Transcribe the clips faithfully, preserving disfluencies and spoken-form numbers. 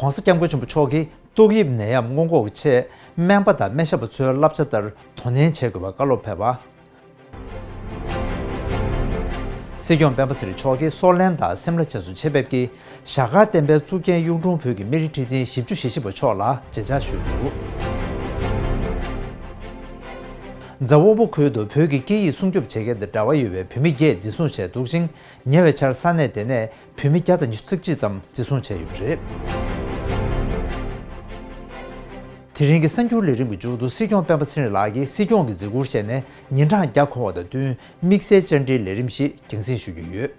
༸གོང་ས་༸སྐྱབས་མགོན་ཆེན་པོ་མཆོག་གིས་ཏོག་དབྱིབས་ནད་ཡམས་སྔོན་འགོག་གི་ཆེད་སྨན་པ་དང་སྨན་ཞབས་པ་ཚོའི་བསླབ་བྱ་ལྟར་དོ་ནན་བྱེད་དགོས་པའི་བཀའ་སློབ་ཕེབས་པ། སྲིད་སྐྱོང་སྤེན་པ་ཚེ་རིང་མཆོག་གིས་སོར་གླེང་དང་སེམས་ལ་རྗེས་སུ་ཆེད་ཕེབས་ཀྱིས་ཞྭ་དཀར་བསྟན་པའི་གཙུག་རྒྱན་གཡུང་དྲུང་བོད་ཀྱི་སྨན་རིའི་ཁྲི་འཛིན་བཞི་བཅུ་ཞེ་བཞི་པ་མཆོག་ལ་མཇལ་བཅར་ཞུས་འདུག་རྫ་དབོན་པོ་ཁུལ་དུ་བོད་ཀྱི་སྐད་ཡིག་སྲུང་སྐྱོབ་བྱེད་མཁན་དང་འབྲེལ་བ་ཡོད་པའི་བུད་མེད་བརྒྱད་འཛིན་བཟུང་བྱས་འདུག་ཅིང་། ཉེ་བའི་ཆར་ས་གནས་དེ་ནས་བུད་མེད་བརྒྱ་དང་ཉི་ཤུ་རྩ་གཅིག་ཙམ་འཛིན་བཟུང་བྱས་ཡོད་པ་རེད། དེ་རིང་གི་གསར་འགྱུར་ལས་རིམ་གྱི་མཇུག་ཏུ་སྲིད་སྐྱོང་སྤེན་པ་ཚེ་རིང་ལགས་ཀྱིས་སྲིད་སྐྱོང་གི་མཛད་ཁུར་བཞེས་ནས་ཉིན་གྲངས་བརྒྱ་འཁོར་བ་དང་བསྟུན་དམིགས་བསལ་བཅར་འདྲིའི་ལས་རིམ་ཞིག་རྒྱང་སྲིང་ཞུ་རྒྱུ་ཡོད།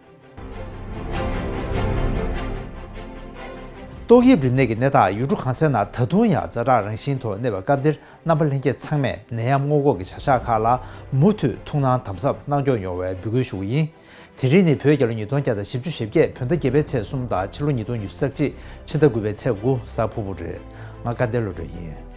ཏོག་དབྱིབས་རིམས་ནད་ཀྱི་ནད་རྟགས་ཡུལ་གྲུ་གང་སའི་ནང་ད་དུང་ཡང་ཛ་དྲག་རང་བཞིན་དུ་གནས་པའི་སྐབས་འདིར་རྣམ་པ་ལྷན་རྒྱས་ཚང་མས་ནད་ཡམས་སྔོན་འགོག་གི་བྱ་གཞག་ཁག་ལ་མུ་མཐུད་ཐུགས་སྣང་དམ་ཟབ་གནང་སྐྱོང་ཡོང་བའི་འབོད་སྐུལ་ཞུ་གི་ཡིན། དེ་རིང་ནི་བོད་རྒྱལ་ལོ་ཉིས་སྟོང་བརྒྱ་དང་བཞི་བཅུ་ཞེ་བརྒྱད་བོད་ཟླ་བརྒྱད་པའི་ཚེས་གསུམ་དང་ཕྱི་ལོ་ཉིས་སྟོང་ཉི་ཤུ་རྩ་གཅིག་ཕྱི་ཟླ་དགུ་པའི་ཚེས་དགུ་གཟའ་ཕུར་བུ་རེད། ང་སྐལ་ལྡན་བློ་གྲོས་ཡིན།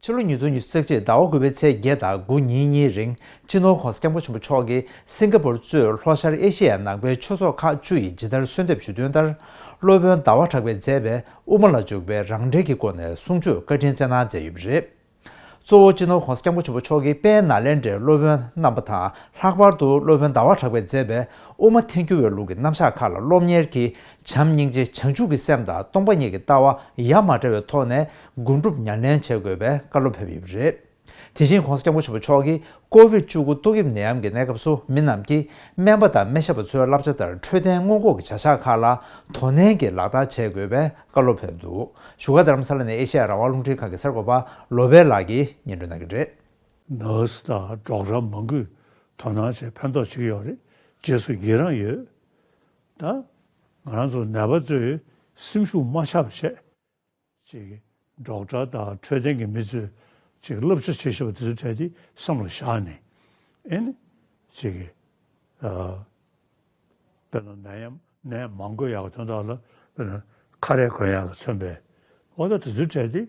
ཕྱི་ལོ་ཉིས་སྟོང་ཉི་ཤུ་རྩ་གཅིག་ཟླ་བ་དགུ་པའི་ཚེས་བརྒྱད་དང་དགུ་ཉིན་གཉིས་རིང་སྤྱི་ནོར་༸གོང་ས་༸སྐྱབས་མགོན་ཆེན་པོ་མཆོག་གིས་སིང་ག་པུར་གཙོས་ལྷོ་ཤར་ཨེ་ཤེ་ཡའི་ནང་པའི་ཆོས་ཚོགས་ཁག་བཅུ་ཡི་ཇི་ལྟར་གསོལ་འདེབས་ཞུས་དོན་ལྟར། སློབ་དཔོན་ཟླ་བ་གྲགས་པའི་མཛད་པའི་དབུ་མ་ལ་འཇུག་པའི་རང་འགྲེལ་གྱི་སྒོ་ནས་གསུང་ཆོས་བཀའ་དྲིན་སྩལ་གནང་མཛད་ཡོད་པ་རེད། གཙོ་བོ་སྤྱི་ནོར་༸གོང་ས་༸སྐྱབས་མགོན་ཆེན་པོ་མཆོག་གིས་དཔལ་ནཱ་ལེནྡྲའི་སློབ་དཔོན་རྣམ་པ་དང་ལྷག་པར་དུ་སློབ་དཔོན་ཟླ་བ་གྲགས་པས་མཛད་པའི་དབུ་མ་ཐལ་འགྱུར་བའི་ལུགས་ཀྱི་རྣམ་གཞག་ཁག་ལ་སློབ་གཉེར་གྱིས་བྱམས་སྙིང་རྗེ་བྱང་ཆུབ་ཀྱི་སེམས་དང་སྟོང་པ་ཉིད་ཀྱི་ལྟ་བ་ཡ་མ་བྲལ་བའི་ཐོག་ནས་སྒོམ་སྒྲུབ་ཉམས་ལེན་བྱེད་དགོས་པའི་བཀའ་སློབ་ཕེབས་ཡོད་པ་རེད། དེ་བཞིན་༸གོང་ས་༸སྐྱབས་མགོན་ཆེན་པོ་མཆོག་གིས་ཀོ་བིད་བཅུ་དགུ་ཏོག་དབྱིབས་ནད་ཡམས་ཀྱི་གནས་སྐབས་སུ་མི་རྣམས་ཀྱིས་སྨན་པ་དང་སྨན་ཞབས་པ་ཚོའི་བསླབ་བྱ་ལྟར་འཕྲོད་བསྟེན་སྔོན་འགོག་གི་བྱ་གཞག་ཁག་ལ་དོ་ནན་གྱིས་ལག་བསྟར་བྱེད་དགོས་པའི་བཀའ་སློབ་ཕེབས་འདུག་བཞུགས་སྒར་རྡ་རམ་ས་ལ་ནས་ཨེ་ཤེ་ཡ་རང་དབང་རླུང་འཕྲིན་ཁང་གི་གསར་འགོད་པ་བློ་བྷེ་ལགས་ཀྱིས་སྙན་སྒྲོན་གནང་གི་རེད། ནར་སི་དང་ཌོག་ཊར་མང་པོས་དོ་སྣང་བྱས་ཕན་ཐོགས་བྱེད་ཀྱི་ཡོད་རེད། རྗེས་སུ་ཡི་རང་ཡོད། ད་ང་རང་ཚོ་ནད་པ་ཚོས་སེམས་ཤུགས་མ་ཆག་པ་བྱས། ཅིག་ཌོག་ཊར་དང་འཕྲོད་བསྟེན་གྱི་མི་ཚོས་ཅིག་བསླབ་བྱ་བྱེད་བཞིན་པ་དེ་ཚོ་གྲས་དེ་བསམ་ལ་བཞག་ནས། ཨེ་ནི་ཅིག་ཨ། དཔེར་ན་ནད་ཡམས་ནད་མང་པོ་ཡག་དོན་དག་ལ་དཔེར་ན་ཁ་རས་གོན་ཡག་ལ་མཚོན་པའི་འོ་ད་དེ་ཚོའི་གྲས་དེ་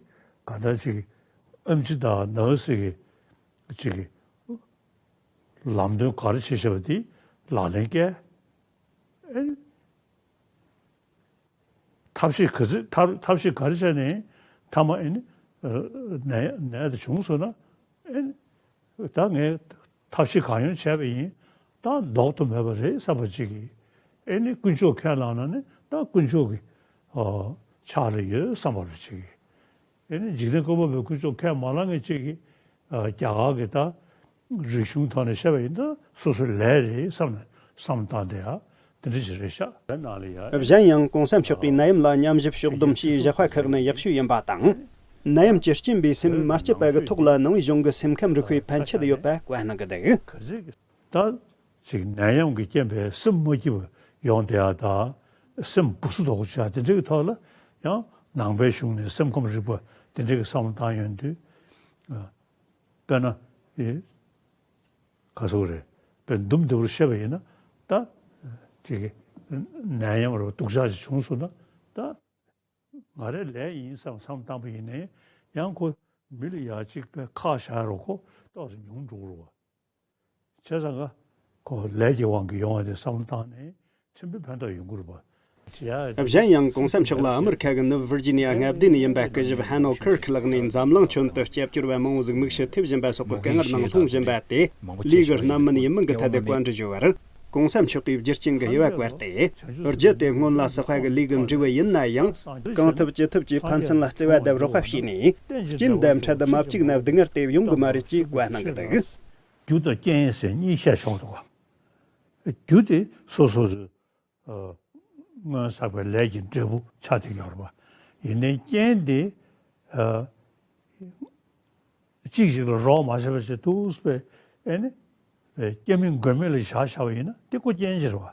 ག་འདྲ་ཅིག་ཨེམ་ཆི་དང་ནར་སི་གི་ཅིག་ལམ་སྟོན་ག་རེ་བྱེད་བཞིན་པ་དེ་ལག་ལེན་བཀལ། ཨེ་ནི། ཐབས་ཤེས་ག་ཚོད་ཐབས་ཐབས་ཤེས་ག་རེ་བྱས་ནས་མཐའ་མ་ཨེ་ནི་ནད་ནད་དེ་བྱུང་སོང་ན་ཨེ་ནི་ད་ངས་ཐབས་ཤེས་གང་ཡོང་བྱས་པ་ཡིན། ད་ལྡོག་ཏུ་མེད་པ་རེད་བསམ་པ་ཅིག་གིས་ཨེ་ནི་དཀོན་མཆོག་ཁས་བླངས་ན་ནི་ད་དཀོན་མཆོག་གི་ཕྱག་ལ་ཡོད་བསམ་པ་རེ་ཅིག་གིས། ཨེ་ནི་འཇིག་རྟེན་བཀོད་པ་པོའི་དཀོན་མཆོག་ཁས་མ་བླངས་མཁན་ཅིག་གིས་རྒྱ་གར་གྱི་ད་རིག་གཞུང་ཐོག་ནས་བཤད་པ་ཡིན་ན་སོ་སོའི་ལས་རེད་བསམ་ནས་བསམ་བཏང་དེ་ཡ་དེ་འདྲ་ཞིག་རེད་ཤག་གཞན་ཡང་གོང་ས་མཆོག་གིས་ནད་ཡམས་ལ་མཉམ་ཞིབ་ཕྱོགས་བསྡོམས་ཞུས་བཞག་པ་ཁག་ནི་ཡག་ཤོས་ཡིན་པ་དང་། ནད་ཡམས་ཀྱི་རྐྱེན་པས་སེམས་མ་སྐྱིད་པ་གི་ཐོག་ལ་ནང་པའི་གཞུང་གི་སེམས་ཁམས་རིག་པའི་ཕན་ཆད་ཡོད་པ་བཀའ་གནང་གི་འདུག་ད་ཅིག་ནད་ཡམས་ཀྱི་རྐྱེན་པས་སེམས་མ་སྐྱིད་པ་ཡོང་བསྡད་ཡ་དང་སེམས་སྦུག་སུ་དོག་པོ་བྱ་དེ་འདྲ་གི་ཐོག་ལ་ཡང་ནང་པའི་གཞུང་ནས་སེམས་ཁམས་རིག་པ་དེ་འདྲ་གི་བསམ་བློ་བཏང་ཡོང་དུས། དཔེར་ན། ཨེ། ག་སོགས་རེད། དཔེར་འདུམ་འདི་བར་བཤད་པ་ཡིན་ན། ད། ཅིག་གི་ནད་ཡམས་རེད་པ་སྡུག་ཅག་ཅིག་བྱུང་སོང་ན། ད། ང་རའི་ལས་ཡིན་བསམ་བསམ་བཏང་པ་ཡིན་ནའི་ཡང་ཁོ་མི་ལ་ཡ་གཅིག་པའི་ཁག་བཞག་རོགས་ཁོ་ཏོག་ཙམ་ཉུང་འགྲོ་གི་རེད་པ། བྱས་ཙང་ཀ་ཁོ་ལས་ཀྱི་དབང་གིས་ཡོང་བ་དེ་བསམ་བློ་བཏང་ནས་ཕྲན་བུ་ཕན་ཐོགས་ཡོང་གི་རེད་པ། གཞན་ཡང་གོང་ས་མཆོག་ལ་ཨ་མི་རི་ཁ་གི་ནུབ་ཝིར་ཇི་ནི་ཡ་མངའ་སྡེ་ནས་ཡིན་པ་སྐུ་ཞབས་ཧན་ཨོ་ཁིར་ཁི་ལགས་ནས་འཛམ་གླིང་ཁྱོན་དུ་སྐྱབས་བཅོལ་བ་མང་བོ་ཟིག་མིག་ཤེལ་ཐེབས་བཞིན་པ་སོགས་ཀྱི་དཀའ་ངལ་ནང་ལྷུང་བཞིན་པ་དེ་ལས་ཀར་སྣ་མིན་ཡིན་མིན་གྱི་ཐད་དུ་བཀའ་འདྲི་ཞུ་བར་གོང་ས་མཆོག་གིས་རྒྱུ་རྐྱེན་གྱི་དབྱེ་བ་བཀར་ཏེ། རྒྱུ་དེ་སྔོན་ལ་བསགས་པ་གི་ལས་ཀྱི་འབྲས་བུ་ཡིན་ན་ཡང་གང་ཐུབ་ཅི་ཐུབ་ཀྱིས་ཕན་ཚུན་ལ་བརྩེ་བ་དང་རོགས་པ་བྱས་ནས་རྐྱེན་དང་འཕྲལ་དུ་མ་བཅུག་ན་སྡུག་བསྔལ་དེ་ཡོང་གི་མ་རེད་ཅེས་བཀའ་གནང་གི་འདུག་རྒྱུ་དང་རྐྱེན་ཟེར་གཉིས་བཤད་ཆོག་འདུག་ག་རྒྱུ་དེ་སོ་སོ་སོའི་སྔོན་བསགས་པའི་ལས་ཀྱི་འབྲས་བུ་ཆགས་བསྡད་ཀྱི་ཡོད་རེད་པ། ཡིན་ནའི་རྐྱེན་དེ་གཅིག་གཅིག་ལ་རོགས་མ་བྱས་པ་བྱས་འདུག་པས་ཨེ་ནི་སྐྱབས་མེད་མགོན་མེད་ལ་བཞག་བཞག་པ་ཡིན་ན་དེ་ཁོ་རྐྱེན་ཅིག་རེད་པ།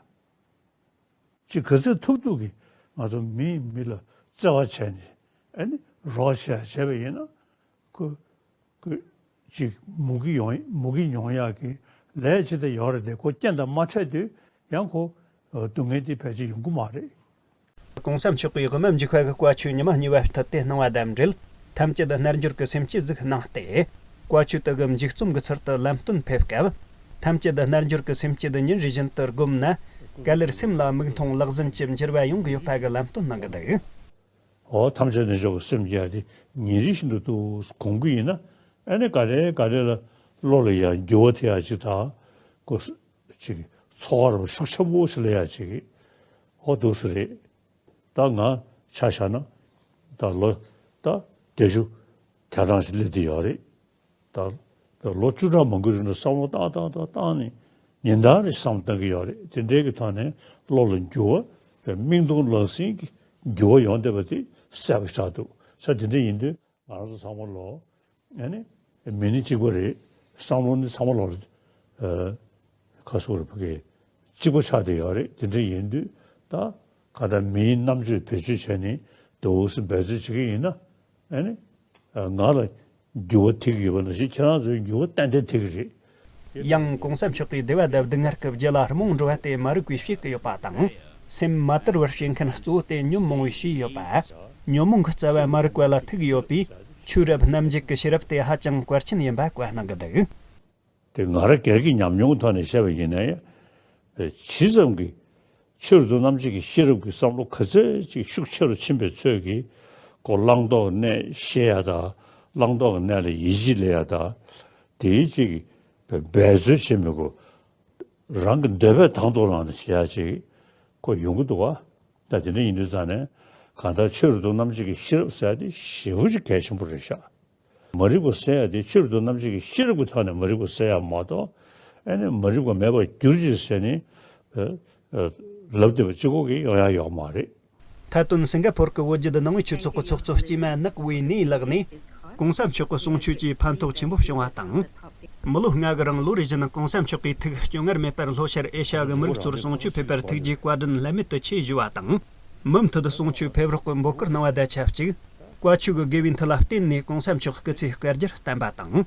ཅིག་ག་ཚོད་ཐུབ་ཐུབ་ཀྱིས་ང་ཚོ་མིས་མི་ལ་བརྩེ་བ་བྱས་ནས་ཨེ་ནི་རོགས་བྱས་བྱས་པ་ཡིན་ན་ཁོ་ཁོ་ཅིག་མུ་གེ་ཡོང་མུ་གེ་མྱོང་ཡག་གི་ལས་ཅི་ལྟར་ཡོད་རེད་དེ་ཁོ་རྐྱེན་དང་མ་འཕྲད་དུས་ཡང་ཁོ་སྡུག་བསྔལ་དེ་ཕལ་ཆེར་ཡོང་གི་མ་རེད། གོང་ས་མཆོག་གིས་དབུ་མ་འཇིགས་པ་གི་བཀའ་ཆོས་ཉི་མ་གཉིས་པ་བསྟུད་དེ་གནང་བ་དང་འབྲེལ། ཐམས་ཅད་རྣལ་འབྱོར་གྱི་སེམས་བསྐྱེད་ཟིག་གནང་སྟེ། བཀའ་ཆོས་དག་གི་མཇུག་རྩོམ་གྱི་ཚུལ་དུ་ལམ་སྟོན་ཕེབས་སྐབས། ཐམས་ཅད་རྣལ་འབྱོར་གྱི་སེམས་བསྐྱེད་ཉིན་རེ་བཞིན་དུ་བསྒོམས་ན། ག་ལེར་སེམས་ལ་མིག་མཐོང་ལག་ཟིན་གྱི་འགྱུར་བ་ཡོང་གི་ཡོད་པ་གི་ལམ་སྟོན་གནང་གི་འདུག། འོ་ཐམས་ཅད་རྣལ་འབྱོར་གྱི་སེམས་བསྐྱེད་དེ་ཉིན་རེ་བཞིན་དུ་འདུག་སྒོམ་གྱི་ཡིན་ན། ཨ་ནི་ག་ལེ་ག་ལེ་ལ་བློ་ལ་ཡང་འགྱུར་བ་ཐེབས་ཡ་ཅིག་དང་། ཀོ་ཅིག་ཚོར་བ་རུ་ཤུགས་ཆེན་པོ་ཞིག་སླེབས་ཡ་ཅིག་འོ་འདུག་སེ་རེད། ད་ང་ཆ་བཞག་ན་ད་ལོ་ད་བརྒྱད་ཅུ་གྱ་གྲངས་ཤིག་སླེབས་བསྡད་ཡོད་རེད། ད་ལོ་བཅུ་ཕྲག་མང་པོའི་རིང་ལ་བསམ་བློ་བཏང་བཏང་བཏང་བཏང་ནས་ཉིན་ལྟར་རེ་བསམ་བློ་གཏོང་གི་ཡོད་རེད། དེ་འདྲའི་གི་ཐོག་ནས་བློ་ལ་འགྱུར་བ་མིག་མཐོང་ལག་ཟིན་གྱི་འགྱུར་བ་ཡོང་བསྡད་པ་དེ་གསལ་པོ་ཆགས་འདུག་ས། དེ་འདྲ་ཡིན་དུས་ང་རང་ཚོ་ཚང་མ་ལོ་ཨ་ནི་མི་ནི་གཅིག་པ་རེད། བསམ་བློ་ནི་ཚང་མ་ལོ་ཨ་ཁ་སོ་རེ་ཕ་གི་གཅིག་པ་ཆགས་བསྡད་ཡོད་རེད། དེ་འདྲ་ཡིན་དུས་ད་ག་ད་མིའི་རྣམ་དཔྱོད་བེད་སྤྱོད་བྱས་ནས་འདུག་སེ་འབད་རྩོལ་བྱེད་ཀྱི་ཡིན་ན། ཨ་ནི་ང་ལ་འགྱུར་བ་ཐེབས་ཀྱི་ཡོད་པ་ནང་བཞིན་ཁྱེད་རང་ཚོའི་འགྱུར་བ་ཏན་ཏན་ཐེབས་ཀྱི་རེད། ཡང་གོང་ས་མཆོག་གིས་བདེ་བ་དང་སྡུག་བསྔལ་གྱི་རྒྱུ་ལ་རྨོངས་འགྲོ་བ་དེ་མ་རིག་པས་བྱེད་ཀྱི་ཡོད་པ་དང་། སེམས་མ་དར་བར་བྱེད་མཁན་གཙོ་བོ་དེ་ཉོན་མོངས་པས་བྱས་ཡོད་པ། ཉོན་མོངས་ཀྱི་རྩ་བ་མ་རིག་པ་ལ་ཐུག་ཡོད་པས། ཆོས་རབ་རྣམ་འབྱེད་ཀྱི་ཤེས་རབ་དེ་ཧ་ཅང་གལ་ཆེན་ཡིན་པ་བཀའ་གནང་གི་འདུག། དེ་ང་རང་སྒེར་གྱི་ཉམས་མྱོང་ཐོག་ནས་བཤད་པ་ཡིན་ན་ཡང་། ཇི་ཙམ་གྱིས་ཆོས་རབ་ཏུ་རྣམ་འབྱེད་ཀྱི་ཤེས་རབ་ཀྱི་བསམ་བློ་ག་ཚད་ཅིག་ཤུགས་ཆེ་རུ་ཕྱིན་པའི་ཚོད་ཀྱིས་ཁོ་བླང་དོར་གྱི་གནས་ཤེས་ཡ་དང་། བླང་དོར་གྱི་གནས་ལ་ཡིད་ཆེས་སླེབས་ཡ་དང་། དེའི་ཅིག་འབད་རྩོལ་བྱེད་མི་དགོས། རང་གི་འདོད་པས་དང་དུ་བླངས་ནས་བྱེད་ཡ་ཅིག་ཁོ་ཡོང་གི་འདུག་བ། ད་དེ་འདྲ་ཡིན་དུས་ཙང་ནས་གང་ལྟར་ཆོས་རབ་ཏུ་རྣམ་འབྱེད་ཀྱི་ཤེས་རབ་ཟེར་ཡ་དེ་ཞེ་པོ་ཅིག་གལ་ཆེན་པོ་རེད་ཤག། མ་རིག་པ་སེལ་ཡ་དེ་ཆོས་རབ་ཏུ་རྣམ་འབྱེད་ཀྱི་ཤེས་རབ་ཀྱི་ཐོག་ནས་མ་རིག་པ་སེལ་ཡ་མ་གཏོགས། ཨ་ནི་མ་རིག་པ་མེད་པར་གྱུར་ཅིག་ཟེར་ནས་ཨ་ཨ་ལབ་བསྡད་པ་གཅིག་པོ་གིས་ཡོང་ཡ་ཡོད་མ་རེད། མཐའ་དོན་སིང་ག་ཕོར་གྱི་བོད་བརྒྱུད་ནང་པའི་ཆོས་ཚོགས་ཀྱི་ཚོགས་གཙོ་སྐྱེས་མ་ནག་བུའི་ནུའི་ལག་ནས་གོང་ས་མཆོག་གི་གསུང་ཆོས་ཀྱིས་ཕན་ཐོགས་ཆེན་པོ་བྱུང་བ་དང་། མི་ལོ་ལྔ་གི་རིང་ལོ་རེ་བཞིན་གོང་ས་མཆོག་གིས་ཐུགས་སྐྱོ་ངལ་མེད་པར་ལྷོ་ཤར་ཨེ་ཤ་ཡ་གི་མི་རིགས་ཚོར་གསུང་ཆོས་ཕེབས་པར་ཐུགས་རྗེའི་བཀའ་དྲིན་བླ་མེད་དུ་ཆེ་ཞུ་བ་དང་། མུ་མཐུད་གསུང་ཆོས་ཕེབས་རོགས་ཀྱི་འབོད་སྐུལ་གནང་བ་དང་ཆབས་ཅིག། བཀའ་ཆོས་ཀྱི་དགེ་བའི་མཐུ་ལ་བརྟེན་ནས་གོང་ས་མཆོག་སྐུ་ཚེ་བསྐལ་བརྒྱར་བརྟན་པ་དང་།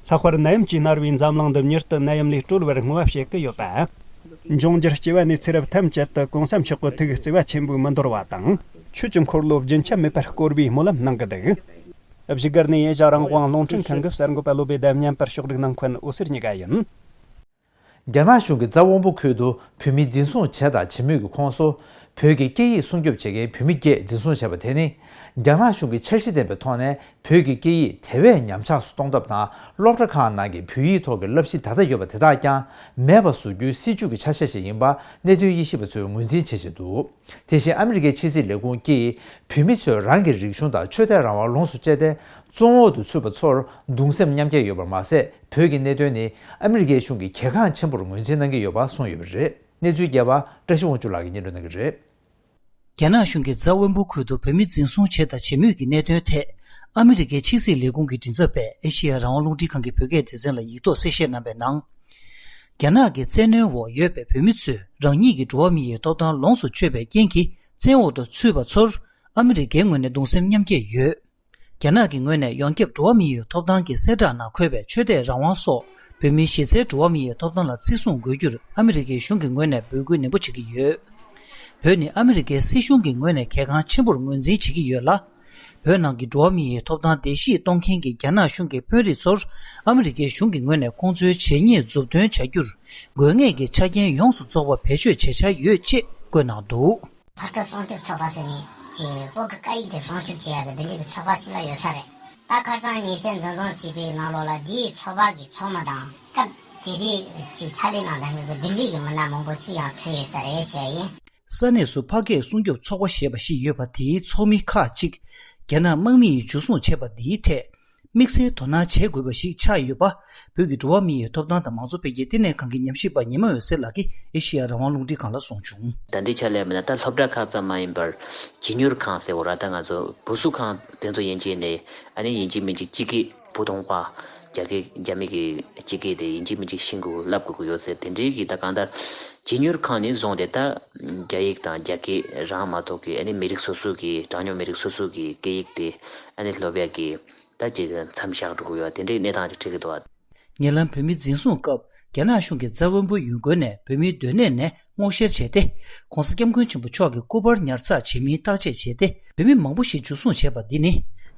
ལྷག་པར་ནད་ཡམས་ཀྱིས་མནར་བའི་འཛམ་གླིང་འདི་མྱུར་དུ་ནད་ཡམས་ལས་གྲོལ་བར་བསྔོ་བ་བྱེད་ཀྱི་ཡོད་པ། འབྱུང་འགྱུར་སྐྱེ་བ་ནས་ཚེ་རབས་ཐམས་ཅད་དུ་གོང་ས་མཆོག་གི་ཐུགས་བརྩེ་བ་ཆེན་པོས་མི་འདོར་བ་དང་། ཆོས་ཀྱི་འཁོར་ལོ་རྒྱུན་ཆད་མེད་པར་བསྐོར་བའི་སྨོན་ལམ་གནང་གི་འདུག། བཞུགས་སྒར་ནས་ཨེ་ཤ་རང་དབང་རླུང་འཕྲིན་ཁང་གི་གསར་འགོད་པ་བློ་བྷེ་དང་མཉམ་པར་ཕྱོགས་སྒྲིག་གནང་མཁན་འོད་ཟེར་གཉིས་ཀ་ཡིན། རྒྱ་ནག་གཞུང་གིས་རྫ་དབོན་པོ་ཁུལ་དུ་བོད་མི་འཛིན་བཟུང་བྱས་དང་བྱེད་མུས་ཀྱི་ཁོངས་སུ། བོད་ཀྱི་སྐད་ཡིག་སྲུང་སྐྱོབ་བྱེད་མཁན་བོད་མི་བརྒྱད་འཛིན་བཟུང་བྱས་པ་དེ་ནི། རྒྱ་ནག་གཞུང་གི་འཆར་གཞི་ལྡན་པའི་ཐོག་ནས་བོད་ཀྱི་སྐད་ཡིག་དེ་བས་ཉམས་ཆག་སུ་གཏོང་ཐབས་དང་། སློབ་གྲྭ་ཁག་ནང་གི་བོད་ཡིག་ཐོག་གི་བསླབ་གཞི་ད་ལྟ་ཡོད་པ་དེ་དག་ཀྱང་མེད་པ་བཟོ་རྒྱུའི་སྲིད་ཇུས་ཀྱི་ཆ་ཤས་ཤིག་ཡིན་པ་གནད་དོན་དབྱེ་ཞིབ་པ་ཚོས་ངོས་འཛིན་བྱེད་བཞིན་འདུག། དེ་བཞིན་ཨ་མི་རི་ཀའི་ཕྱི་སྲིད་ལས་ཁུངས་ཀྱིས་བོད་མི་ཚོས་རང་གི་རིག་གཞུང་དང་ཆོས་དད་རང་དབང་ལོངས་སུ་སྤྱད་དེ། བཙོན་འོག་ཏུ་ཚུད་པ་ཚོར་གདུང་སེམས་མཉམ་སྐྱེད་ཡོད་པར་མ་ཟད། བོད་ཀྱི་གནད་དོན་ནི་ཨ་མི་རི་ཀའི་གཞུང་གིས་གལ་འགངས་ཆེན་པོར་ངོས་འཛིན་གནང་གི་ཡོད་པ་གསུངས་ཡོད་པ་རེད། གནས་ཚུལ་རྒྱས་པ་བཀྲ་ཤིས་དབང་ཕྱུག་ལགས་ཀྱིས་སྙན་སྒྲོན་གནང་གི་རེད། རྒྱ་ནག་གཞུང་གིས་རྫ་དབོན་པོ་ཁུལ་དུ་བོད་མི་འཛིན་བཟུང་བྱས་དང་བྱེད་མུས་ཀྱི་གནད་དོན་ཐད། ཨ་མི་རི་ཀའི་ཕྱི་སྲིད་ལས་ཁུངས་ཀྱི་མགྲིན་ཚབ་པས་ཨེ་ཤེ་ཡ་རང་དབང་རླུང་འཕྲིན་ཁང་གི་བོད་སྐད་སྡེ་ཚན་ལ་ཡིག་ཐོག་གསལ་བཤད་གནང་པའི་ནང་། རྒྱ་ནག་གི་བཙན་གནོན་འོག་ཡོད་པའི་བོད་མི་ཚོས་རང་ཉིད་ཀྱི་འགྲོ་བ་མིའི་ཐོབ་ཐང་ལོངས་སུ་སྤྱོད་པའི་རྐྱེན་གྱིས་བཙན་འོག་ཏུ་ཚུད་པ་ཚོར་ཨ་མི་རི་ཀའི་ངོས་ནས་གདུང་སེམས་མཉམ་སྐྱེད་ཡོད། རྒྱ་ནག་གི་ངོས་ནས་ཡོངས་ཁྱབ་འགྲོ་བ་མིའི་ཐོབ་ཐང་གི་གསལ་བསྒྲགས་ནང་འཁོད་པའི་ཆོས་དད་རང་དབང་སོགས་བོད་མིའི་གཞི་རྩའི་འགྲོ་བ་མིའི་ཐོབ་ཐང་ལ་བརྩི་སྲུང་དགོས་རྒྱུར་ཨ་མི་རི་ཀའི་གཞུང་གི་ངོས་ནས་འབོད་སྐུལ་ནན་པོ་བྱེད་ཀྱི་ཡོད། བོད་ནི་ཨ་མི་རི་ཀའི་སྲིད་གཞུང་གི་ངོས་ནས་གལ་འགངས་ཆེན་པོར་ངོས་འཛིན་བྱེད་ཀྱི་ཡོད་ལ། བོད་ནང་གི་འགྲོ་བ་མིའི་ཐོབ་ཐང་བརྡལ་བཤིག་གཏོང་མཁན་གྱི་རྒྱ་ནག་གཞུང་གི་དཔོན་རིགས་ཚོར་ཨ་མི་རི་ཀའི་གཞུང་གི་ངོས་ནས་ཁོང་ཚོའི་བྱས་ཉེས་མཛུབ་སྟོན་བྱ་རྒྱུར་དགོས་ངེས་ཀྱི་ཆ་རྐྱེན་ཡོངས་སུ་རྫོགས་པ་བེད་སྤྱོད་བྱེད་འཆར་ཡོད་ཅེས་བཀོད་གནང་འདུག། ལྷག་དཀར་སྲུང་སྐྱོབ་ཚོགས་པ་ཟེར་ནས་ཀྱི་བོད་ཀྱི་སྐད་ཡིག་དེ་སྲུང་སྐྱོབ་བྱེད་ཡ་དང་དེ་འདྲའི་གི་ཚོགས་པ་ཞིག་ལ་ཡོད་ས་རེད། ད་ཁ་སང་ཉེས་ཆད་འཛིན་བཟུང་བྱས་པའི་ནང་ལོགས་ལ་དེའི་ཚོགས་པ་གི་ཚོགས་མི་དང་སྐབས་དེ་དུས་ཀྱི་ཕྱག་ལས་གནང་མཁན་གྱི་འདི་འདྲའི་གི་མི་སྣ་མང་པོ་ཅིག་ཡང་ཚུད་ཡོད་ས་རེད་ཞེས་ཡིན། ས་གནས་སུ་ཕ་སྐད་སྲུང་སྐྱོབ་ཚོགས་པ་ཞེས་པ་ཞིག་ཡོད་པ་དེའི་ཚོགས་མི་ཁག་ཅིག་རྒྱ་ནག་དམག་མི་ཡིས་འཇུ་བཟུང་བྱས་པ་འདིའི་ཐད། དམིགས་བསལ་དོ་སྣང་བྱེད་དགོས་པ་ཞིག་ཆགས་ཡོད་པ། བོད་ཀྱི་འགྲོ་བ་མིའི་ཐོབ་ཐང་དང་མང་གཙོ་འཕེལ་རྒྱས་བསྟི་གནས་ཁང་གི་ཉམས་ཞིབ་པ་ཉི་མ་འོད་ཟེར་ལགས་ཀྱིས་ཨེ་ཤེ་ཡ་རང་དབང་རླུང་འཕྲིན་ཁང་ལ་གསུངས་བྱུང་། ད་ལྟའི་ཆ་ལ་མིན་ན་ད་སློབ་གྲྭ་ཁག་ཙམ་མ་ཡིན་པར་བྱིས་གཉོར་ཁང་ཟེར་བ་ར་ད་ང་ཚོ་བུ་གསོ་ཁང་དེ་ཚོ་ཡན་ཆད་ནས་ཨ་ནི་ཡིན་གཅིག་མིན་གཅིག་སྤྱི་སྐད་བུ་ཐོང་པ་རྒྱ་སྐད་རྒྱ་མི་གི་སྤྱི་སྐད་དེ་ཡིན་གཅིག་མིན་གཅིག་ཤེས་དགོས་བསླབ་དགོས་ཀྱི་ཡོད་ཟེར་དེ་འདྲའི་གི་ད་གང་ལྟར་བྱིས་གཉོར་ཁང་ནས་བཟུང་སྟེ་ད་རྒྱ་ཡིག་དང་རྒྱ་སྐད་རང་མ་གཏོགས་ཀྱི་ཨ་ནི་མི་རིགས་སོ་སོ་གི་གྲངས་ཉུང་མི་རིགས་སོ་སོ་གི་སྐད་ཡིག་དེ་ཨ་ནི་སློབ་ཡ་གི་ད་ཅིག་མཚམས་བཞག་འགྲོ་གི་ཡོད་དེ་འདྲའི་གནས་སྟངས་ཅིག་འཕྲད་ཀྱི་འདུག་ཨ། ཉེ་ལམ་བོད་མི་འཛིན་བཟུང་སྐབས་ རྒྱ་ནག་གཞུང་གི་རྩ་དབང་པོ་ཡོང་སྒོའི་ནས་བོད་མིའི་སྡོད་གནས་ནས་སྔོག་བཤེར་བྱས་ཏེ། ༸གོང་ས་༸སྐྱབས་མགོན་ཆེན་པོ་མཆོག་གི་སྐུ་པར་ཉར་ཚགས་བྱེད་མིན་བརྟག་དཔྱད་བྱས་ཏེ། བོད་མི་མང་པོ་ཞིག་འཇུ་བཟུང་བྱས་པ་འདི་ནི།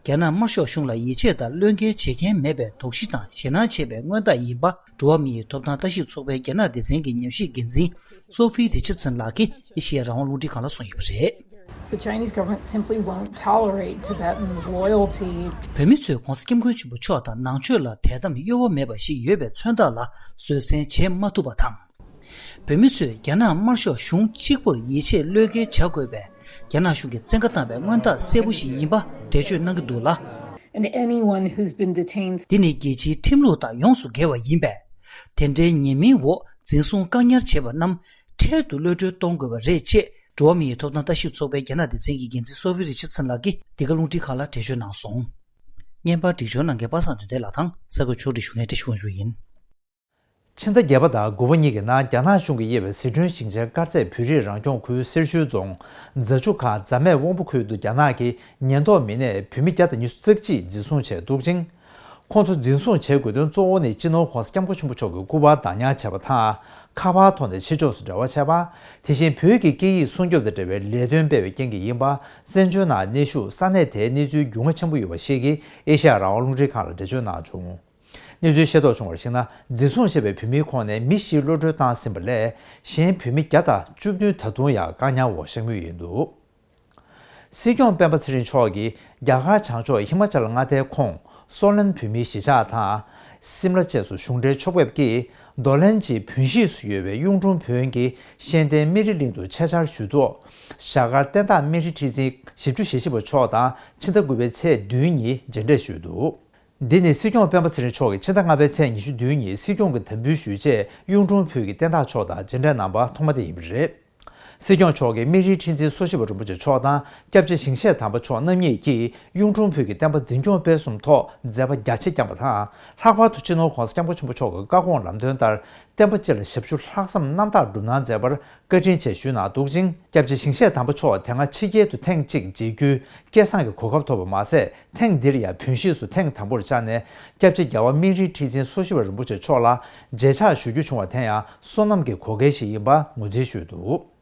རྒྱ་ནག་དམར་ཤོག་གཞུང་ལ་ཡིད་ཆེས་དང་བློས་འགེལ་བྱེད་མཁན་མེད་པའི་དོགས་གཞི་དང་ཞེད་སྣང་བྱེད་པའི་མངོན་རྟགས་ཡིན་པ། འགྲོ་བ་མི་ཡི་ཐོབ་ཐང་ལྟ་ཞིབ་ཚོགས་པའི་རྒྱ་ནག་སྡེ་ཚན་གྱི་ཉམས་ཞིབ་འགན་འཛིན་སོ་ཧྥི་རི་ཆར་ཙན་ལགས་ཀྱིས་ཨེ་ཤི་ཡ་རང་དབང་རླུང་འཕྲིན་ཁང་ལ་གསུངས་ཡོད་པ་རེད། The Chinese government simply won't tolerate Tibetans' loyalty. བོད་མི་ཚོས་༸གོང་ས་༸སྐྱབས་མགོན་ཆེན་པོ་མཆོག་དང་ནང་ཆོས་ལ་དད་དམ་གཡོ་བ་མེད་པ་ཞིག་ཡོད་པའི་མཚོན་རྟགས་ལ་བཟོད་བསྲན་བྱེད་མ་ཐུབ་པ་དང་། བོད་མི་ཚོས་རྒྱ་ནག་དམར་ཤོག་གཞུང་གཅིག་པུར་ཡིད་ཆེས་བློས་འགེལ་བྱ་དགོས་པའི་རྒྱ་ནག་གཞུང་གི་བཙན་བཀའ་བཏང་བའི་མངོན་རྟགས་གསལ་པོ་ཞིག་ཡིན་པ་འགྲེལ་བརྗོད་གནང་གི་འདུག་ལ། And anyone who's been detained འདི་ནི་རྒྱལ་སྤྱིའི་ཁྲིམས་ལུགས་དང་ཡོངས་སུ་འགལ་བ་ཡིན་པས། དེ་འདྲའི་ཉེས་མིང་འོག་འཛིན་བཟུང་བཀག་ཉར་བྱས་པ་རྣམས་འཕྲལ་དུ་གློད་གྲོལ་གཏོང་དགོས་པ་རེད་ཅེས་འགྲོ་བ་མི་ཡི་ཐོབ་ཐང་ལྟ་ཞིབ་ཚོགས་པའི་རྒྱ་ནག་སྡེ་ཚན་གྱི་འགན་འཛིན་སོ་ཧྥི་རི་ཆར་ཙན་ལགས་ཀྱིས་འདི་ག་རླུང་འཕྲིན་ཁང་ལ་འགྲེལ་བརྗོད་གནང་སོང་། བརྙན་པར་སྒྲིག་སྦྱོར་གནང་མཁན་པ་སངས་དོན་ལྡན་ལགས་དང་ས་གོ་ཕྱོགས་སྒྲིག་ཞུ་མཁན་བཀྲ་ཤིས་དབང་ཕྱུག་ཡིན། ཕྱི་ཟླ་བརྒྱད་པ་དང་དགུ་པ་གཉིས་ཀྱི་ནང་རྒྱ་ནག་གཞུང་གིས་དབྱེ་བའི་ཟི་ཁྲོན་ཞིང་ཆེན་དཀར་མཛེས་བོད་རིགས་རང་སྐྱོང་ཁུལ་སེར་ཤུལ་རྫོང་རྫ་ཆུ་ཁ་རྫ་སྨད་དབང་པོ་ཁུལ་དུ་རྒྱ་ནག་གི་ཉེན་རྟོག་མི་སྣས་བོད་མི་བརྒྱ་དང་ཉི་ཤུ་རྩ་གཅིག་འཛིན་བཟུང་བྱས་འདུག་ཅིང་། ཁོང་ཚོ་འཛིན་བཟུང་བྱེད་དགོས་དོན་གཙོ་བོ་ནི་སྤྱི་ནོར་༸གོང་ས་༸སྐྱབས་མགོན་ཆེན་པོ་མཆོག་གི་སྐུ་པར་བདག་ཉར་བྱས་པ་དང་། ཁ་པར་ཐོག་ནས་ཕྱི་ཕྱོགས་སུ་འབྲེལ་བ་བྱས་པ། དེ་བཞིན་བོད་ཀྱི་སྐད་ཡིག་སྲུང་སྐྱོབ་དང་འབྲེལ་བའི་ལས་དོན་སྤེལ་བའི་རྐྱེན་གྱིས་ཡིན་པ། བཙན་བྱོལ་ནང་གནས་བཞུགས་ས་གནས་དེའི་གནས་ཚུལ་འགྱུར་བ་ཆེན་པོ་ཡོད་པ་ཞིག་གིས་ཨེ་ཤ་ཡ་རང་དབང་རླུང་འཕྲིན་ཁང་ལ་འགྲེལ་བརྗོད་གནང་བྱུང་། གནས་ཚུལ་ཤེས་རྟོགས་བྱུང་བར་གཞིགས་ན། འཛིན་བཟུང་བྱས་པའི་བོད་མིའི་ཁོངས་ནས་མི་བཞི་གློད་གྲོལ་བཏང་ཟིན་པ་ལས། གཞན་བོད་མི་བརྒྱ་དང་བཅུ་བདུན་ད་དུང་ཡང་བཀག་ཉར་འོག་བཞག་མུས་ཡིན་འདུག། སྲིད་སྐྱོང་སྤེན་པ་ཚེ་རིང་མཆོག་གིས་རྒྱ་གར་བྱང་ཕྱོགས་ཧི་མ་ཅལ་མངའ་སྡེའི་ཁོངས་སོ་ལན་བོད་མིའི་གཞིས་ཆགས་དང་། སིམ་ལ་བཅས་སུ་གཞུང་འབྲེལ་ཕྱོགས་ཕེབས་ཀྱིས། རྡོར་གླིང་གི་བོན་གཞིས་སུ་ཡོད་པའི་གཡུང་དྲུང་བོན་གྱི་ཤེས་ལྡན་སྨན་རི་གླིང་དུ་ཆེད་བཅར་ཞུས་ཐོག། ཞྭ་དཀར་བསྟན་བདག་སྨན་རི་ཁྲི་འཛིན་བཞི་བཅུ་ཞེ་བཞི་པ་མཆོག་དང་ཕྱི་ཟླ་དགུ་པའི་ཚེས་བདུན་ཉིན་མཇལ་འཕྲད་ཞུས་འདུག། འདི་ནི་སྲིད་སྐྱོང་སྤེན་པ་ཚེ་རིང་མཆོག་གིས་ཕྱི་ཟླ་ལྔ་པའི་ཚེས་ཉི་ཤུ་བདུན་ཉིན་སྲིད་སྐྱོང་གི་དམ་འབུལ་ཞུས་རྗེས་གཡུང་དྲུང་བོན་གྱི་བསྟན་བདག་མཆོག་དང་མཇལ་འཕྲད་གནང་པ་ཐོག་མ་དེ་ཡིན་པ་རེད། སྲིད་སྐྱོང་མཆོག་གིས་སྨན་རིའི་ཁྲི་འཛིན་སོ་བཞི་པ་རིན་པོ་ཆེ་མཆོག་དང་སྐྱབས་རྗེ་ཞིང་གཤེགས་དམ་པ་མཆོག་རྣམ་གཉིས་ཀྱིས་གཡུང་དྲུང་བོན་གྱི་བསྟན་པ་འཛིན་སྐྱོང་སྤེལ་གསུམ་ཐོག་མཛད་པ་རྒྱ་ཆེ་བསྐྱངས་པ་དང་། ལྷག་པར་དུ་སྤྱི་ནོར་༸གོང་ས་༸སྐྱབས་མགོན་ཆེན་པོ་མཆོག་གི་བཀའ་དགོངས་ལམ་སྟོན་ལྟར། བསྟན་པ་སྤྱི་ལ་ཞབས་ཞུ་ལྷག་བསམ་རྣམ་དག་བསྒྲུབ་གནང་མཛད་པར་བཀའ་དྲིན་ཆེ་ཞུས་གནང་འདུག་ཅིང་། སྐྱབས་རྗེ་ཞིང་གཤེགས་དམ་པ་མཆོག་དེ་སྔ་ཕྱི་རྒྱལ་དུ་ཐེངས་གཅིག་མཇལ་རྒྱུའི་སྐལ་བཟང་གི་གོ་སྐབས་ཐོབ་པ་མ་ཟད། ཐེངས་འདིར་ཡང་བོན་གཞིས་སུ་ཐེངས་དང་པོར་བཅར་ནས། སྐྱབས་རྗེ་རྒྱལ་བ་སྨན་རིའི་ཁྲི་འཛིན་སོ་བཞི་པ་རིན་པོ་ཆེ་མཆོག་ལ་མཇལ་ཕྱག་ཞུ་རྒྱུ་བྱུང་བ་དེ་ཡང་བསོད་ནམས་ཀྱི་གོ་སྐལ་ཞིག་ཡིན་པ་ངོས་འཛིན་ཞུས་འདུག།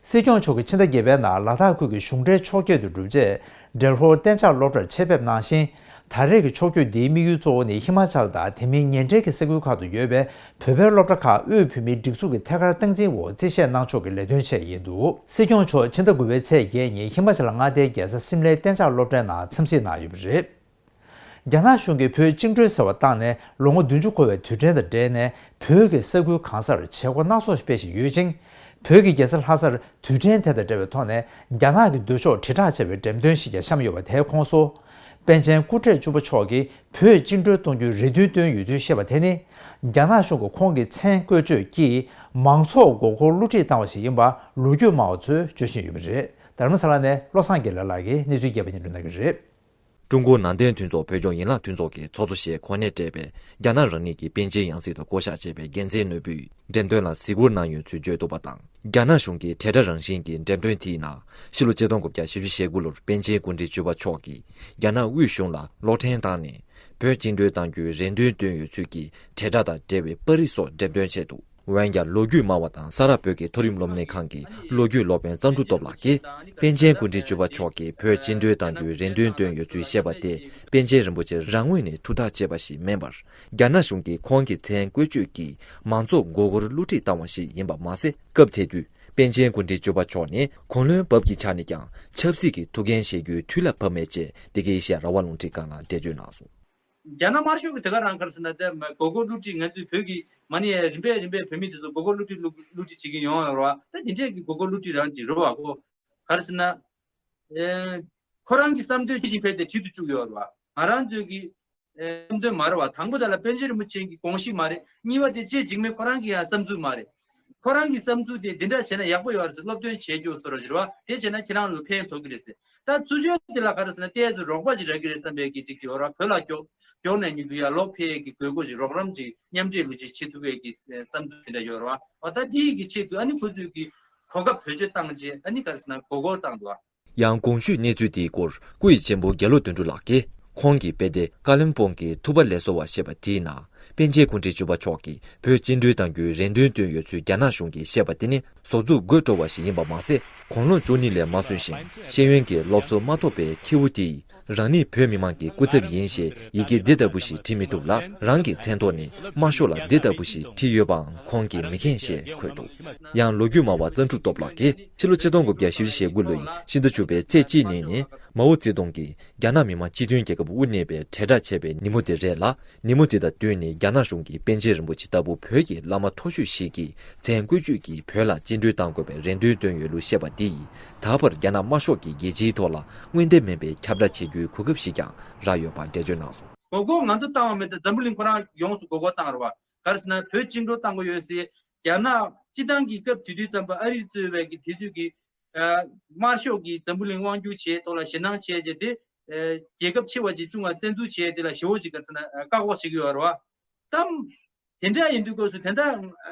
སྲིད་སྐྱོང་མཆོག་གིས་ཕྱི་ཟླ་བརྒྱད་པའི་ནང་ལ་དྭགས་ཁུལ་གྱི་གཞུང་འབྲེལ་ཕྱོགས་བསྐྱོད་དུ་གྲུབ་རྗེས། འབྲེལ་ཧོར་གཏན་འཇགས་སློབ་གྲྭར་ཆེད་ཕེབས་གནང་ཞིང་། ད་རེས་ཀྱི་ཕྱོགས་བསྐྱོད་འདིའི་དམིགས་ཡུལ་གཙོ་བོ་ནི་ཧི་མ་ཅལ་དང་དེ་མིན་ཉེ་འབྲེལ་གྱི་ས་ཁུལ་ཁག་ཏུ་ཡོད་པའི་བོད་པའི་སློབ་གྲྭ་ཁག་དབུས་བོད་མིའི་སྒྲིག་འཛུགས་ཀྱི་ཐད་ཀར་སྟངས་འཛིན་འོག་རྩིས་བཞེས་གནང་ཕྱོགས་ཀྱི་ལས་དོན་ཆེད་ཡིན་འདུག། སྲིད་སྐྱོང་མཆོག་ཕྱི་ཟླ་དགུ་པའི་ཚེས་བརྒྱད་ཉིན་ཧི་མ་ཅལ་མངའ་སྡེའི་རྒྱལ་ས་སིམ་ལའི་གཏན་འཇགས་སློབ་གྲྭའི་ནང་འཚམས་གཟིགས་གནང་ཡོད་པ་རེད། རྒྱ་ནག་གཞུང་གིས་བོད་བཅིངས་འགྲོལ་ཟེར་བ་བཏང་ནས་ལོ་ངོ་བདུན་ཅུ་འཁོར་བའི་དུས་དྲན་དང་འབྲེལ་ནས། བོད་ཀྱི་ས་ཁུལ་གང་སར་བྱེད་སྒོ་སྣ་ཚོགས་སྤེལ་བཞིན་ཡོད་ཅིང་། བོད་ཀྱི་རྒྱལ་ས་ལྷ་སར་དུས་དྲན་དེ་དང་འབྲེལ་བའི་ཐོག་ནས། རྒྱ་ནག་གི་འདོད་ཕྱོགས་དྲིལ་བསྒྲགས་བྱས་པའི་འགྲེམས་སྟོན་ཞིག་ཀྱང་བཤམས་ཡོད་པ་དེའི་ཁོངས་སུ། པཎ་ཆེན་སྐུ་ཕྲེང་བཅུ་པ་མཆོག་གིས་བོད་བཅིངས་འགྲོལ་གཏོང་རྒྱུའི་རེ་འདུན་བཏོན་ཡོད་ཚུལ་བཤད་པ་དེ་ནི། རྒྱ་ནག་གཞུང་གིས་ཁོང་གི་མཚན་བཀོལ་སྤྱོད་ཀྱིས་མང་ཚོགས་མགོ་སྐོར་བསླུ་བྲིད་བཏང་བ་ཞིག་ཡིན་པ་ལོ་རྒྱུས་སྨྲ་བ་ཚོས་བརྗོད་བཞིན་ཡོད་པ་རེད། དྷ་རམ་ས་ལ་ནས་བློ་བཟང་དགེ་ལེགས་ལགས་ཀྱིས་གནས་ཚུལ་རྒྱས་པ་སྙན་སྒྲོན་གནང་གི་རེད། ཀྲུང་གོ་ནང་བསྟན་མཐུན་ཚོགས་བོད་ལྗོངས་ཡན་ལག་མཐུན་ཚོགས་ཀྱི་ཚོགས་གཙོ་ཞེས་གོ་གནས་སྤྲད་པའི་རྒྱ་ནག་རང་ཉིད་ཀྱི་པཎ་ཆེན་ཡང་སྲིད་དུ་བསྐོ་གཞག་བྱས་པའི་འགན་འཛིན་ནོར་བུས་འགྲེམས་སྟོན་ལ་གཟིགས་སྐོར་གནང་ཡོད་ཚུལ་བརྗོད་འདུག་པ་དང་། རྒྱ་ནག་གཞུང་གིས་དྲིལ་བསྒྲགས་རང་བཞིན་གྱི་འགྲེམས་སྟོན་དེའི་ནང་ཕྱི་ལོ་ཆིག་སྟོང་དགུ་བརྒྱ་བཞི་བཅུ་ཞེ་དགུ་ལོར་པཎ་ཆེན་སྐུ་ཕྲེང་བཅུ་པ་མཆོག་གིས་རྒྱ་ནག་དབུས་གཞུང་ལ་གློག་འཕྲིན་བཏང་ནས་བོད་བཅིངས་འགྲོལ་གཏང་རྒྱུའི་རེ་འདུན་བཏོན་ཡོད་ཚུལ་གྱི་དྲིལ་བསྒྲགས་དང་འབྲེལ་བའི་པར་རིས་སོགས་འགྲེམས་སྟོན་བྱས་འདུག། འོན་ཀྱང་ལོ་རྒྱུས་སྨྲ་བ་དང་ས་རཱ་བོད་ཀྱི་མཐོ་རིམ་སློབ་གཉེར་ཁང་གི་ལོ་རྒྱུས་སློབ་དཔོན་གཙང་ཕྲུག་སྟོབས་ལགས་ཀྱིས། པཎ་ཆེན་སྐུ་ཕྲེང་བཅུ་པ་མཆོག་གིས་བོད་བཅིངས་འགྲོལ་གཏང་རྒྱུའི་རེ་འདུན་བཏོན་ཡོད་ཚུལ་བཤད་པ་དེ་པཎ་ཆེན་རིན་པོ་ཆེ་རང་ངོས་ནས་ཐུགས་ཐག་བཅད་པ་ཞིག་མིན་པར། རྒྱ་ནག་གཞུང་གིས་ཁོང་གི་མཚན་བཀོལ་སྤྱོད་ཀྱིས་མང་ཚོགས་མགོ་སྐོར་བསླུ་བྲིད་བཏང་བ་ཞིག་ཡིན་པ་མ་ཟད། སྐབས་དེ་དུས་པཎ་ཆེན་སྐུ་ཕྲེང་བཅུ་པ་མཆོག་ནི་གུང་བློན་བབས་ཀྱི་ཆ་ནས་ཀྱང་ཆབ་སྲིད་ཀྱི་ཐུགས་འགན་བཞེས་རྒྱུའི་དུས་ལ་བབ་མེད་ཅེས་འདི་གའི་ཨེ་ཤེ་ཡ་རང་དབང་རླུང་འཕྲིན་ཁང་ལ་འགྲེལ་བརྗོད་གནང་སོང་། རྒྱ་ནག་དམར་ཤོག་གི་དེ་ག་རང་ག་རེ་ཟེར་ན། དེ་མགོ་སྐོར་བསླུ་བྲིད། ང་ཚོས་བོད་ཀྱི་མ་ཎི་རིམ་པས་རིམ་པས་བོད་མི་དེ་ཚོ་མགོ་སྐོར་བསླུ་བྲིད་བསླུ་བསླུ་བྲིད་བྱེད་ཀྱི་ཡོང་ཡོད་རེད་བ། ད་དེ་འདྲས་ཀྱི་མགོ་སྐོར་བསླུ་བྲིད་རང་གི་རེད་བ། ཁོ་ག་རེ་ཟེར་ན། ཨེ། ཁོ་རང་གི་བསམ་དོན་ཅི་ཞིག་ཕེབས་ཏེ་བྲིས་དུ་བཅུག་ཡོད་རེད་བ། ང་རང་ཚོའི་གི་ཨེ། བསམ་དོན་མ་རེད་བ། དང་པོ་དེ་ལ་པཎ་ཆེན་རིན་པོ་ཆེ་གི་དགོངས་གཞི་མ་རེད། གཉིས་པ་དེ་ལྕེ་འཇིགས་མེད་ཁོ་རང་གི་ཡང་བསམ་ཚུལ་མ་རེད། ཁོ་རང་གི་བསམ་ཚུལ་དེ་འདི་འདྲ་བྱས་ན་ཡག་པོ་ཡོད་རེད་ཟེར། སློབ་སྟོན་བྱེད་རྒྱུ་བཟོ་འདྲ་ཞིག་རེད་བ། དེ་བྱས་ན་ཁྱེད་རང་ལ་ཕན་ཐོགས་ཀྱི་རེད་ཟེར། ད་ཚུར་ཕྱོགས་དེ་ལ་ག་རེ་ཟེར་ན། ཏོག་ཙམ་རོགས་པ་ཅིག་རག་གི་རེད་བསམ་པའི་གི་ཅིག་ཅིག་ཡོད་ར། བོད་ལ་མགྱོགས་མགྱོགས་ནས་ཉིད་དུ་ཡར་ལོག་ཕེབས་ཀྱི་དགོས་མཁོ་ཅིག་རོགས་རམ་ཅིག་མཉམ་འབྲེལ་ལུགས་ཅིག་བྱེད་ཐུབ་པའི་གི་བསམ་ཚུལ་དེ་འདྲ་ཡོད་ར་བ། ད་དེའི་གི་ཆེད་དུ་ཨ་ནི་ཁོ་ཚོས་གི་གོ་སྐབས་བེད་སྤྱོད་བཏང་རྗེས་ཨ་ནི་ག་རེ་ཟེར་ན་མགོ་སྐོར་བཏང་འདུག་ཨ། ཡང་གོང་ཞུས་གནས་ཚུལ་དེའི་སྐོར་སྐུ་ཡི་གཅེན་པོ་རྒྱ་ལོ་དོན་གྲུབ་ལགས་ཀྱིས། ཁོང་གིས་དཔེ་དེབ་ཀ་ལིམ་པོང་གི་ཐུབ་པ་ལས་བཟོ་བ་ཞེས་པ་དེའི་ནང་པཎ་ཆེན་སྐུ་ཕྲེང་བཅུ་པ་མཆོག་གིས་བོད་བཅིངས་འགྲོལ་གཏང་རྒྱུའི་རེ་འདུན་བཏོན་ཡོད་ཚུལ་རྒྱ་ནག་གཞུང་གིས་བཤད་པ་དེ་ནི་ཟོག་རྫུ་དགོད་བྲོ་བ་ཞིག་ཡིན་པ་མ་ཟད། དགུང་ལོ་བཅུ་གཉིས་ལས་མ་སོན་ཞིང་ཤེས་ཡོན་གྱི་སློབ་གསོ་མ་ཐོབ་པའི་ཁྱེའུ་དེས། རང་ཉིད་བོད་མི་མང་གི་སྐུ་ཚབ་ཡིན་ཞེས་ཡི་གེ་འདི་ལྟ་བུ་ཞིག་བྲིས་མི་ཐུབ་ལ། རང་གི་མཚན་ཐོག་ནས་དམར་ཤོག་ལ་འདི་ལྟ་བུ་ཞིག་བྲིས་ཡོད་པའང་ཁོང་གིས་མི་མཁྱེན་ཞེས་འཁོད་འདུག། ཡང་ལོ་རྒྱུས་སྨྲ་བ་བརྩོན་འགྲུས་སྟོབས་ལགས་ཀྱིས་ཕྱི་ལོ་ཆིག་སྟོང་དགུ་བརྒྱ་བཞི་བཅུ་ཞེ་དགུ་ལོའི་ཕྱི་ཟླ་བཅུ་པའི་ཚེས་གཅིག་ཉིན་ནི་མའོ་ཙེ་ཏུང་གིས་རྒྱ་ནག་མི་དམངས་སྤྱི་མཐུན་རྒྱལ་ཁབ་དབུ་བརྙེས་པའི་དྲིལ་བསྒྲགས་བྱས་པའི་ཉིན་མོ་དེ་རེད་ལ། ཉིན་མོ་དེ་དང་བསྟུན་ནས་རྒྱ་ནག་གཞུང་གིས་པཎ་ཆེན་རིན་པོ་ཆེ་ལྟ་བུ་བོད་ཀྱི་བླ་མ་མཐོ་ཤོས་ཤིག་གི་མཚན་བཀོལ་སྤྱོད་ཀྱིས་བོད་ལ་བཅིངས་འགྲོལ་གཏང་དགོས་པའི་རེ་འདུན་བཏོན་ཡོད་ལུགས་བཤད་པ་འདི་ཡིས་ད་བར་རྒྱ་ནག་དམར་ཤོག་གིས་རྒྱལ་སྤྱིའི་ཐོག་ལ་དངོས་འབྲེལ་མིན་པའི་ཁྱབ་བསྒྲགས་བྱེད་རྒྱུའི་གོ་སྐབས་ཤིག་ཀྱང་རག་ཡོད་པ་འགྲེལ་བརྗོད་གནང་སོང་། མགོ་སྐོར་ང་ཚོ་བཏང་བ་མེད་ཙང་འཛམ་བུ་གླིང་ཁོ་རང་ཡོངས་སུ་མགོ་སྐོར་བཏང་རེད་བ། ག་རེ་ཟེར་ན་བོད་བཅིངས་འགྲོལ་བཏང་དགོས་ཡོད་ཟེར། རྒྱ་ནག་སྤྱི་བཏང་གི་སྐབས་དེ་དུས་ཙམ་པ་ཨ་རིས་གཙོས་པའི་གི་དེ་ཚོས་གི་དམར་ཤོག་གིས་འཛམ་བུ་གླིང་དབང་སྒྱུར་བྱས་ཐོག་ལ་ཞེད་སྣང་བྱས་རྗེས་དེ་རྒྱལ་ཁབ་ཆེ་བ་ཅིག་བཙུགས་ནས་བཙན་འཛུལ་བྱས་དེ་ལ་ཞེ་བོ་ཅིག་ག་རེ་ཟེར་ན་བཀག་འགོག་བྱེད་ཀྱི་ཡོད་རེད་བ། གཏམ་དེ་འདྲ་ཡིན་དུས་སྐབས་སུ་དེ་འདྲ་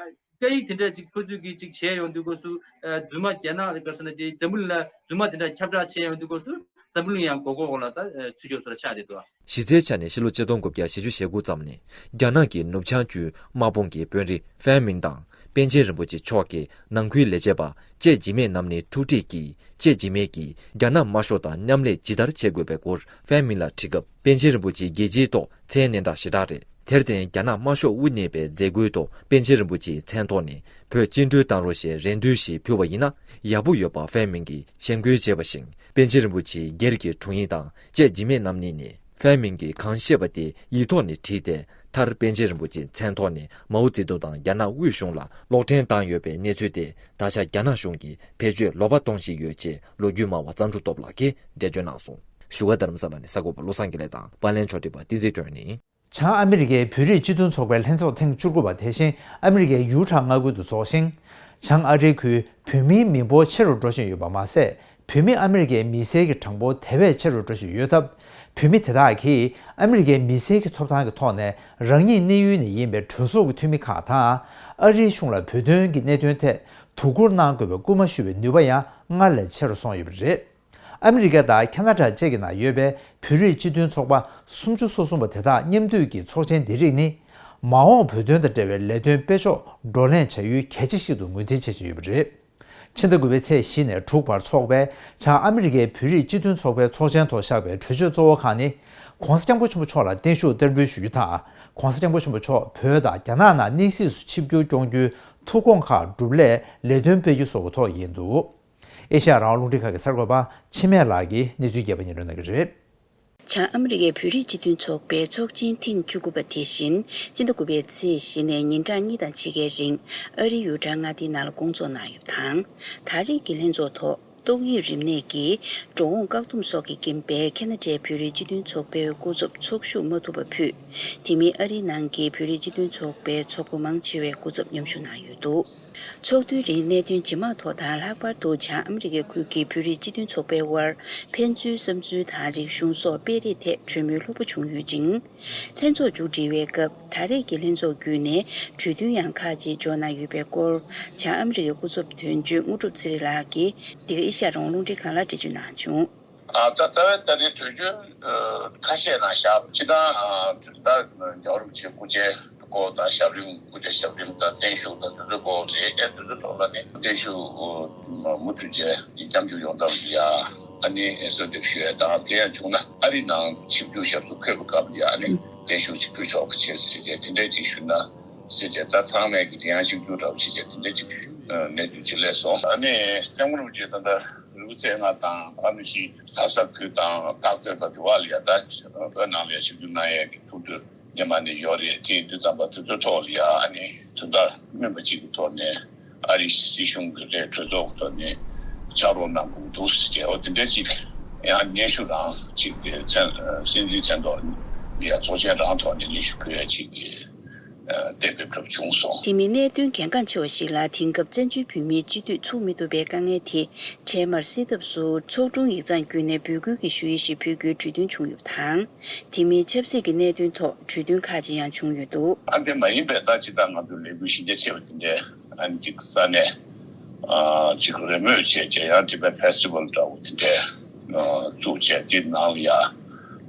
སྐད་ཡིག་དེ་འདྲ་ཅིག་ཁོ་ཚོས་ཀྱིས་ཅིག་བྱས་ཡོང་དུས་སྐབས་སུ་རྫུན་མ་རྒྱ་ནག་ག་རེ་ཟེར་ན་དེ་འཛམ་བུ་གླིང་ལ་རྫུན་མ་དེ་འདྲ་ཁྱབ་བསྒྲགས་བྱས་ཡོང་དུས་སྐབས་སུ་འཛམ་བུ་གླིང་ཡང་མགོ་སྐོར་འོག་ལ་ད་ཚུད་ཆོག་ཚུལ་ཆགས་བསྡད་འདུག། གཞི་རྩའི་ཆ་ནས་ཕྱི་ལོ་ཆིག་སྟོང་དགུ་བརྒྱ་བཞི་བཅུ་ཞེ་དགུ་ཙམ་ནས་རྒྱ་ནག་གི་ནུབ་བྱང་ཆུའི་དམག་དཔུང་གི་དཔོན་རིགས་ཧྥན་མིང་དང་པཎ་ཆེན་རིན་པོ་ཆེ་མཆོག་གི་ནང་ཁུལ་ལས་བྱེད་པ་ལྕེ་འཇིགས་མེད་རྣམ་གཉིས་ཐུག་འཕྲད་ཀྱིས་ལྕེ་འཇིགས་མེད་ཀྱིས་རྒྱ་ནག་དམར་ཤོག་དང་མཉམ་ལས་ཇི་ལྟར་བྱེད་དགོས་པའི་སྐོར་ཧྥན་མིང་ལ་དྲིས་སྐབས་པཎ་ཆེན་རིན་པོ་ཆེས་རྒྱལ་སྤྱིའི་ཐོག་མཚན་སྙན་གྲགས་ཞེ་དྲག་རེད། དེར་བརྟེན་རྒྱ་ནག་དམར་ཤོག་དབུ་བརྙེས་པའི་མཛད་སྒོའི་ཐོག་པཎ་ཆེན་རིན་པོ་ཆེའི་མཚན་ཐོག་ནས་བོད་བཅིངས་འགྲོལ་བཏང་རོགས་ཞེས་རེ་འདུན་ཞིག་ཕུལ་བ་ཡིན་ན་ཡག་པོ་ཡོད་པ་ཧྥན་མིང་གིས་ཞེན་སྐུལ་བྱས་པ་བཞིན། པཎ་ཆེན་རིན་པོ་ཆེའི་སྒེར་གྱི་དྲུང་ཡིག་དང་ལྕེ་འཇིགས་མེད་རྣམ་གཉིས་ནས་ཧྥན་མིང་གིས་གང་བཤད་པ་དེ་ཡིག་ཐོག་ནས་བྲིས་ཏེ། མཐར་པཎ་ཆེན་རིན་པོ་ཆེའི་མཚན་ཐོག་ནས་མའོ་ཙེ་ཏུང་དང་རྒྱ་ནག་དབུས་གཞུང་ལ་གློག་འཕྲིན་བཏང་ཡོད་པའི་གནས་ཚུལ་དེ་ད་ཆ་རྒྱ་ནག་གཞུང་གིས་བེད་སྤྱོད་ལོག་པ་གཏོང་བཞིན་ཡོད་ཅེས་ལོ་རྒྱུས་སྨྲ་བ་བརྩམས་སྒྲུང་སྟོབས་ལགས་ཀྱིས་འགྲེལ་བརྗོད་གནང་སོང་། བཞུགས་སྒར་རྡ་རམ་ས་ལ་ནས་གསར་འགོད་པ་བློ་བཟང་དགེ་ལེགས་དང་། པར་ལེན་ཕྱོགས་སྒྲིག་པ་བསྟན་འཛིན་དོན་གཉིས། བྱང་ཨ་མི་རི་ཀའི་བོད་རིགས་སྤྱི་མཐུན་ཚོགས་པའི་ལྷན་ཚོགས་ཐེངས་བཅུ་དགུ་པ་དེ་བཞིན་ཨ་མི་རི་ཀའི་ཡུ་ཊ་མངའ་ཁུལ་དུ་འཚོགས་ཤིང་། བྱང་ཨ་རིའི་ཁུལ་བོད་མིའི་མི་འབོར་ཆེ་རུ་འགྲོ་བཞིན་ཡོད་པ་མ་ཟད། བོད་མི་ཨ་མི་རི་ཀའི་མི་སེར་གྱི་གྲངས་འབོར་དེ་བས་ཆེ་རུ་འགྲོ་བཞིན་ཡོད་སྟབས། བོད་མི་དེ་དག་གིས་ཨ་མི་རི་ཀའི་མི་སེར་གྱི་ཐོབ་ཐང་གི་ཐོག་ནས་རང་ཉིད་གནས་ཡུལ་ནས་ཡིན་པའི་གྲོས་ཚོགས་ཀྱི་འཐུས་མི་ཁག་དང་། ཨ་རིའི་གཞུང་ལ་བོད་དོན་གྱི་གནད་དོན་ཐད་དོ་ཁུར་གནང་དགོས་པའི་སྐུལ་མ་ཞུ་བའི་ནུས་པ་ཡང་སྔར་ལས་ཆེ་རུ་སོང་ཡོད་པ་རེད། ཨ་མི་རི་ཀ་དང་ཁ་ན་ཌ་བཅས་ཀྱི་ནང་ཡོད་པའི་བོད་རིགས་སྤྱི་མཐུན་ཚོགས་པ་སུམ་ཅུ་སོ་གསུམ་པ་དེ་དག་མཉམ་འདུས་ཀྱི་ཚོགས་ཆེན་འདི་རིགས་ནི། མ་འོངས་བོད་དོན་དང་འབྲེལ་བའི་ལས་དོན་སྤེལ་ཕྱོགས་བགྲོ་གླེང་བྱ་ཡུལ་གལ་ཆེ་ཞིག་ཏུ་ངོས་འཛིན་བྱེད་བཞིན་ཡོད་པ་རེད། ཕྱི་ཟླ་དགུ་པའི་ཚེས་བཞི་ནས་དྲུག་བར་འཚོགས་པའི་བྱང་ཨ་མི་རི་ཀའི་བོད་རིགས་སྤྱི་མཐུན་ཚོགས་པའི་ཚོགས་ཆེན་ཐོག་བཞག་པའི་གྲོས་ཆོད་གཙོ་བོ་ཁག་ནི། ྋགོང་ས་ྋསྐྱབས་མགོན་ཆེན་པོ་མཆོག་ལ་བརྟན་བཞུགས་བསྟར་འབུལ་ཞུ་རྒྱུ་དང་། ྋགོང་ས་ྋསྐྱབས་མགོན་ཆེན་པོ་མཆོག་བོད་དང་རྒྱ་ནག་ནང་གནས་གཟིགས་སུ་ཆིབས་བསྒྱུར་སྐྱོང་རྒྱུའི་ཐུགས་དགོངས་ཁག་སྒྲུབ་སླད་ལས་དོན་སྤེལ་རྒྱུ་སོགས་ཀྱི་ཐོག་ཡིན་འདུག། ཨེ་ཤ་ཡ་རང་དབང་རླུང་འཕྲིན་ཁང་གི་གསར་འགོད་པ་འཆི་མེད་ལགས་ཀྱིས་གནས་ཚུལ་རྒྱས་པ་སྙན་སྒྲོན་གནང་གི་རེད། བྱང་ཨ་མི་རི་ཀའི་བོད་རིགས་སྤྱི་མཐུན་ཚོགས་པའི་ཚོགས་ཆེན་ཐེངས་བཅུ་དགུ་པ་དེ་བཞིན་སྤྱི་ཟླ་དགུ་པའི་ཚེས་བཞི་ནས་ཉིན་གྲངས་གཉིས་དང་ཕྱེད་ཀའི་རིང་ཨ་རིའི་ཡུལ་གྲྭ་མངའ་སྡེའི་ནང་ལ་སྐོང་ཚོགས་གནང་ཡོད་པ་དང་། ད་རེས་ཀྱི་ལྷན་ཚོགས་ཐོག་ཏོག་དབྱིབས་རིམས་ནད་ཀྱི་འགྲོ་འོང་བཀག་སྡོམ་སོགས་ཀྱི་རྐྱེན་པས་ཁ་ན་ཌའི་བོད་རིགས་སྤྱི་མཐུན་ཚོགས་པའི་སྐུ་ཚབ་ཚོགས་ཞུགས་མ་ཐུབ་པ་ཕུད། དེ་མིན་ཨ་རིའི་ནང་གི་བོད་རིགས་སྤྱི་མཐུན་ཚོགས་པའི་ཚོགས་པ་མང་ཆེ་བས་སྐུ་ཚབ་མཉམ་ཞུགས་གནང་ཡོད་འདུག། ཚོགས་འདུའི་རིང་གནད་དོན་ཇི་མ་ཐོག་དང་ལྷག་པར་དུ་བྱང་ཨ་མི་རི་ཀའི་ཁུལ་གྱི་བོད་རིགས་སྤྱི་མཐུན་ཚོགས་པའི་དབར་ཕན་ཚུན་བསམ་ཚུལ་དང་རིག་གཞུང་སོགས་སྤེལ་རེས་ཐད་གྲོས་མོལ་ལྷུག་པོ་བྱུང་ཡོད་ཅིང་། ལྷན་ཚོགས་མཇུག་སྒྲིལ་བའི་སྐབས་ད་རེས་ཀྱི་ལྷན་ཚོགས་བརྒྱུད་ནས་གྲོས་མཐུན་ཡང་ཁག་ཅིག་འཇོག་གནང་ཡོད་པའི་སྐོར་བྱང་ཨ་མི་རི་ཀའི་སྐུ་ཚབ་དོན་གཅོད་དངོས་གྲུབ་ཚེ་རིང་ལགས་ཀྱིས་འདི་ག་ཨེ་ཤ་ཡ་རང་དབང་རླུང་འཕྲིན་ཁང་ལ་འགྲེལ་བརྗོད་གནང་བྱུང་། ཨ། ད་ལྟ་བའི་ད་རེས་གྲོས་ཆོད་ཁ་ཤས་ནང་བཞག་པ་ཅི་ལྟར་ད་རྒྱལ་བ་རིན་པོ་ཆེའི་སྐུ་ཕྱྭའི་སྐོར་དང་ཞབས་རིམ་སྐུ་ཕྱྭ་ཞབས་རིམ་དང་བརྟན་བཞུགས་དང་དེ་ཚོའི་སྐོར་རེད། ཨེ་དེ་ཚོའི་ཐོག་ལ་ནི་བརྟན་བཞུགས་མུ་མཐུད་བྱས་ཀྱི་སྐྱབས་འཇུག་ཡོང་ཐབས་ཡ་ཨ་ནི་གསོལ་འདེབས་ཞུ་ཡ་དང་། དེ་ཡང་བྱུང་ན་ཨ་རི་ནང་ཆིབས་བསྒྱུར་ཞབས་སོར་འཁོད་པའི་སྐབས་ལ་ཡ་ཨ་ནི་བརྟན་བཞུགས་ཅིག་ཕུལ་ཆོག་པ་བྱས་ཟེར་བྱས་དེ་འདྲའི་ཅིག་ཞུས་ན་ཟེར་བྱས། ད་ཚང་མས་ཀྱི་དེ་ཡང་གཅིག་གྱུར་འདྲ་བོ་བྱས་བྱས་དེ་འདྲའི་ཅིག་གནས་ཚུལ་ཅིག་སླེབས་སོང་། ཨ་ནི་སྐྱབས་མགོན་རིན་པོ་ཆེ་ད་ལྟ་རི་བོ་རྩེ་ལྔ་དང་ཨ་ནི་ཤི་ལྷ་ས་ཁུལ་དང་སྟག་རྩེ་དང་དེ་བ་ལ་ཡ་ད་བོད་ནང་ལ་ཡ་ཆིབས་བསྒྱུར་གནང་ཡས་ཀྱི་ཐུགས་འདོད་སྔོན་མ་ནས་ཡོད་རེད། དེ་ཡིན་དུས་ཙམ་པ་དེ་ཚོའི་ཐོག་ལ་ཡ་ཨ་ནི་དོན་དག་སྨིན་པ་ཅིག་གི་ཐོག་ནས་ཨ་རི་སྲིད་གཞུང་གི་རེད་གྲོས་ཚོགས་ཀྱི་ཐོག་ནས་ཕྱག་རོགས་གནང་དགོས་ཀྱི་འདུག་ཟེར་བྱས། འོ་དེ་འདྲ་ཅིག་ཡང་སྙན་ཞུ་རང་ཅིག་གི་མཚན་སྲིད་འཛིན་མཚན་ཐོག་ནས་ཡ་ཚོགས་ཆེན་རང་ཐོག་ནས་སྙན་ཞུ་ཕུལ་ཡ་ཅིག་གི་གཏན་འབེབས་གྲུབ་བྱུང་སོང་། དེ་མིན་གནད་དོན་གལ་འགངས་ཆེ་བ་ཞིག་ལ་དེང་སྐབས་བཙན་བྱོལ་བོད་མིའི་སྤྱི་འཐུས་ཚུགས་མི་ཐུབ་པའི་དཀའ་ངལ་དེ་འཕྲལ་མར་སེལ་ཐབས་སུ་ཚོགས་དྲུང་ཡིག་ཚང་བརྒྱུད་ནས་འབོད་སྐུལ་གྱི་ཞུ་ཡིག་ཞིག་ཕུལ་རྒྱུའི་གྲོས་མཐུན་བྱུང་ཡོད་པ་དང་། དེ་མིན་ཆབ་སྲིད་ཀྱི་གནད་དོན་ཐོག་གྲོས་མཐུན་ཁག་ཅིག་ཡང་བྱུང་ཡོད་འདུག། ཨ་དེ་མ་ཡིན་པའི་ད་ཅི་ད་ང་ཚོ་ལས་འགུལ་གཞི་རྒྱ་ཆེ་བ་དེ་འདྲའི་ཨ་ནི་ཅིག་ས་གནས་ཨ་ཅིག་རེ་མོས་བྱས་བྱས་ཡང་དེ་བས་ཕེ་སི་ཊི་བལ་འདྲ་བོ་དེ་འདྲའི་ཨ་བཙུགས་བྱས་དེ་ནང་ལ་ཡ་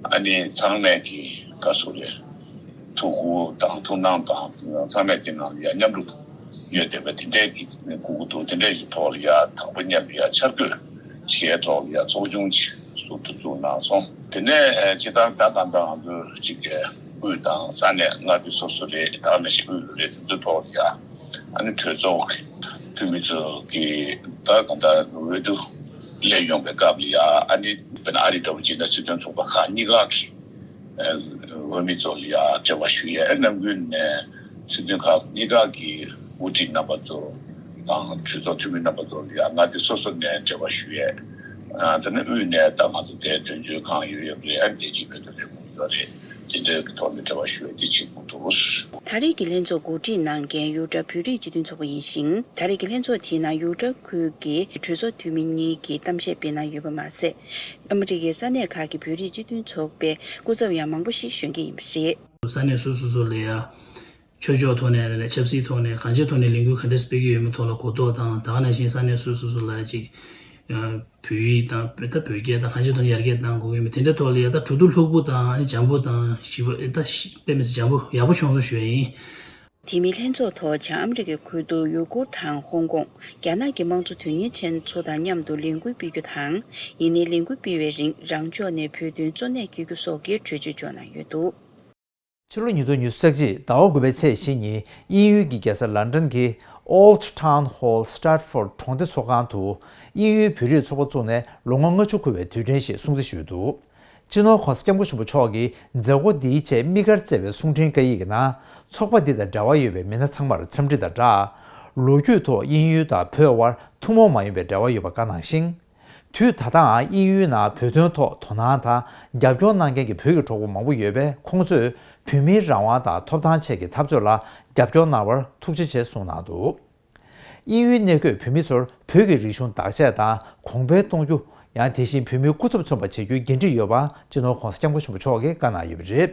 ཨ་ནི་ཚང་མས་ཀྱི་བཀའ་ཟུར་རེད། ཐུགས་ཁུར་དང་ཐུགས་སྣང་དང་ཚང་མས་དེ་ནང་ལ་ཡ་མཉམ་རུབ་ཡོད་བསྡད་པ་དེ་འདྲས་ཀྱི་དགོས་ཀྱི་འདུག་དེ་འདྲས་ཀྱི་ཐོག་ལ་ཡ་དང་པོ་མཉམ་དུ་ཡ་འཆར་འགོད་བྱེད་ཐོག་ལ་ཡ་ཚོགས་ཆུང་ཞིག་ཟུར་དུ་བཙུགས་གནང་སོང་། དེ་ནས་ཇི་ལྟར་ད་གང་ལྟར་ང་ཚོ་གཅིག་གི་དབུས་དང་ས་གནས་མངའ་སྡེ་སོ་སོ་རེད། ད་ནང་བཞིན་དབུས་ལ་རེད། དེ་ཚོའི་ཐོག་ལ་ཡ་ཨ་ནི་གྲོས་ཚོགས་ཀྱི་འཐུས་མི་ཚོ་གི་ད་གང་ལྟར་འོས་བསྡུ་སླེབས་ཡོང་པའི་སྐབས་ལ་ཡ་ཨ་ནི་དཔེར་ན་ཨ་རི་འདྲ་བོ་བྱས་ན་སྲིད་དོན་ཚོགས་པ་ཁག་གཉིས་ཀ་གི་འོས་མི་ཚོ་ལ་ཡ་འབྲེལ་བ་ཞུ་ཡས། ནམ་རྒྱུན་ནས་སྲིད་དོན་ཁག་གཉིས་ཀ་གི་དབུ་ཁྲིད་རྣམ་པ་ཚོ་དང་གྲོས་ཚོགས་འཐུས་མི་རྣམ་པ་ཚོ་ལ་ཡ་མངའ་སྡེ་སོ་སོ་ནས་འབྲེལ་བ་ཞུ་ཡས། ཨ་དེ་ནས་དབུས་ནས་ད་ང་ཚོ་དེ་དོན་གཅོད་གང་ཡོད་ཡོད་རེད། ཨ་ནི་དེ་ཅིག་བོད་དུ་ལས་ཁུངས་ཡོད་རེད། དེ་འདྲའི་གི་ཐོག་ནས་འབྲེལ་བ་ཞུ་ཡས་དེ་བྱེད་དགོས་འདུག་ད་རེས་ཀྱི་ལྷན་ཚོགས་གོ་སྒྲིག་གནང་མཁན་ཡུ་ཊ་བོད་རིགས་སྤྱི་མཐུན་ཚོགས་པ་ཡིན་ཞིང་། ད་རེས་ཀྱི་ལྷན་ཚོགས་དེའི་ནང་ཡུ་ཊ་ཁུལ་གྱི་གྲོས་ཚོགས་འཐུས་མི་གཉིས་ཀྱིས་གཏམ་བཤད་སྤེལ་གནང་ཡོད་པ་མ་ཟད། ཨ་མི་རི་ཀའི་ས་གནས་ཁག་གི་བོད་རིགས་སྤྱི་མཐུན་ཚོགས་པའི་སྐུ་ཚབ་ཡང་མང་པོ་ཞིག་ཞོན་གྱི་ཡིན་པ་རེད། ས་གནས་སོ་སོ་སོ་ལ་ཡ་ཆོས་ཕྱོགས་ཐོག་ནས་རེད། ཆབ་སྲིད་ཐོག་ནས་གང་ཅིའི་ཐོག་ནས་ལས་འགུལ་ག་འདྲས་སྤེལ་གྱི་ཡོད་མེད་ཐོག་ལ་གོ་རྟོགས་དང་། ད་ག་ནང་བཞིན་ས་གནས་སོ་སོ་སོ་ལ་ཅིག་ཨ་བོད་ཡིག་དང་ད་བོད་སྐད་དང་གང་ཅིའི་ཐོག་ནས་ཡར་རྒྱས་གཏང་དགོས་ཀྱི་ཡོད་མེད་དེ་འདྲའི་ཐོག་ལ་ཡ་ད་གྲོས་བསྡུར་ལྷུག་པོ་དང་ཨ་ནི་འཇམ་པོ་དང་ཞིབ་པ་ད་ཞིབ་དཔེ་མི་སྲིད་འཇམ་པོ་ཡག་པོ་བྱུང་སོང་ཞུ་ཡ་ཡིན། དེ་མིན་ལྷན་ཚོགས་ཐོག་བྱང་ཨ་མི་རི་ཀའི་ཁུལ་དུ་ཡུ་གུར་དང་ཧོང་ཀོང་། རྒྱ་ནག་གི་དམངས་གཙོ་དོན་གཉེར་ཅན་ཚོ་དང་མཉམ་དུ་ལས་འགུལ་སྤེལ་རྒྱུ་དང་། ཡིན་ནའི་ལས་འགུལ་སྤེལ་བའི་རིང་རང་ཕྱོགས་ནས་བོད་དོན་གཙོ་གནད་འཁེལ་རྒྱུ་སོགས་ཀྱི་གྲོས་ཆོད་འཇོག་གནང་ཡོད་འདུག་ཕྱི་ལོ་ཉིས་སྟོང་ཉི་ཤུ་རྩ་གཅིག་ཟླ་བ་དགུ་པའི་ཚེས་བཞི་ཉིན་དབྱིན་ཡུལ་གྱི་རྒྱལ་ས་ལན་ཀྲན་གྱི་Old Town Hall Stratford གྲོང་སྡེ་ཚོགས་ཁང་དུ་དབྱིན་ཡུལ་བོད་རིགས་ཚོགས་པ་བཙུགས་ནས་ལོ་ངོ་ལྔ་བཅུ་འཁོར་བའི་དུས་དྲན་ཞིག་སྲུང་བརྩི་ཞུས་འདུག་སྤྱི་ནོར་༸གོང་ས་༸སྐྱབས་མགོན་ཆེན་པོ་མཆོག་གིས་མཛད་སྒོ་འདིའི་ཆེད་དམིགས་བཀར་བསྩལ་བའི་གསུང་འཕྲིན་བཀའ་ཡིག་གི་ནང་། ཚོགས་པ་འདི་དང་འབྲེལ་བ་ཡོད་པའི་མི་སྣ་ཚང་མར་འཚམས་འདྲི་དང་སྦྲགས། ལོ་རྒྱུས་ཐོག་དབྱིན་ཡུལ་དང་བོད་དབར་ཐུན་མོང་མ་ཡིན་པའི་འབྲེལ་བ་ཡོད་པ་བཀའ་གནང་ཞིང་། དུས་ད་ལྟའང་དབྱིན་ཡུལ་ནང་བོད་དོན་ཐོག་དོ་སྣང་དང་རྒྱབ་སྐྱོར་གནང་མཁན་གྱི་བོད་ཀྱི་གྲོགས་པོ་མང་པོ་ཡོད་པས། ཁོང་ཚོས་བོད་མིའི་རང་དབང་དང་ཐོབ་ཐང་ཆེད་ཀྱི་འཐབ་རྩོད་ལ་རྒྱབ་སྐྱོར་གནང་བར་ཐུགས་རྗེ་ཆེ་གསུངས་གནང་འདུག་དབྱིན་ཡུལ་གནས་འཁོད་བོད་མི་ཚོར་བོད་ཀྱི་རིག་གཞུང་བདག་གཅེས་དང་གོང་འཕེལ་གཏོང་རྒྱུ། ཡང་དེ་བཞིན་བོད་མིའི་སྐུ་ཚབ་མཚོན་པ་བྱེད་རྒྱུའི་འགན་འཁྲི་ཡོད་པ་སྤྱི་ནོར་༸གོང་ས་༸སྐྱབས་མགོན་ཆེན་པོ་མཆོག་གིས་བཀའ་གནང་ཡོད་པ་རེད།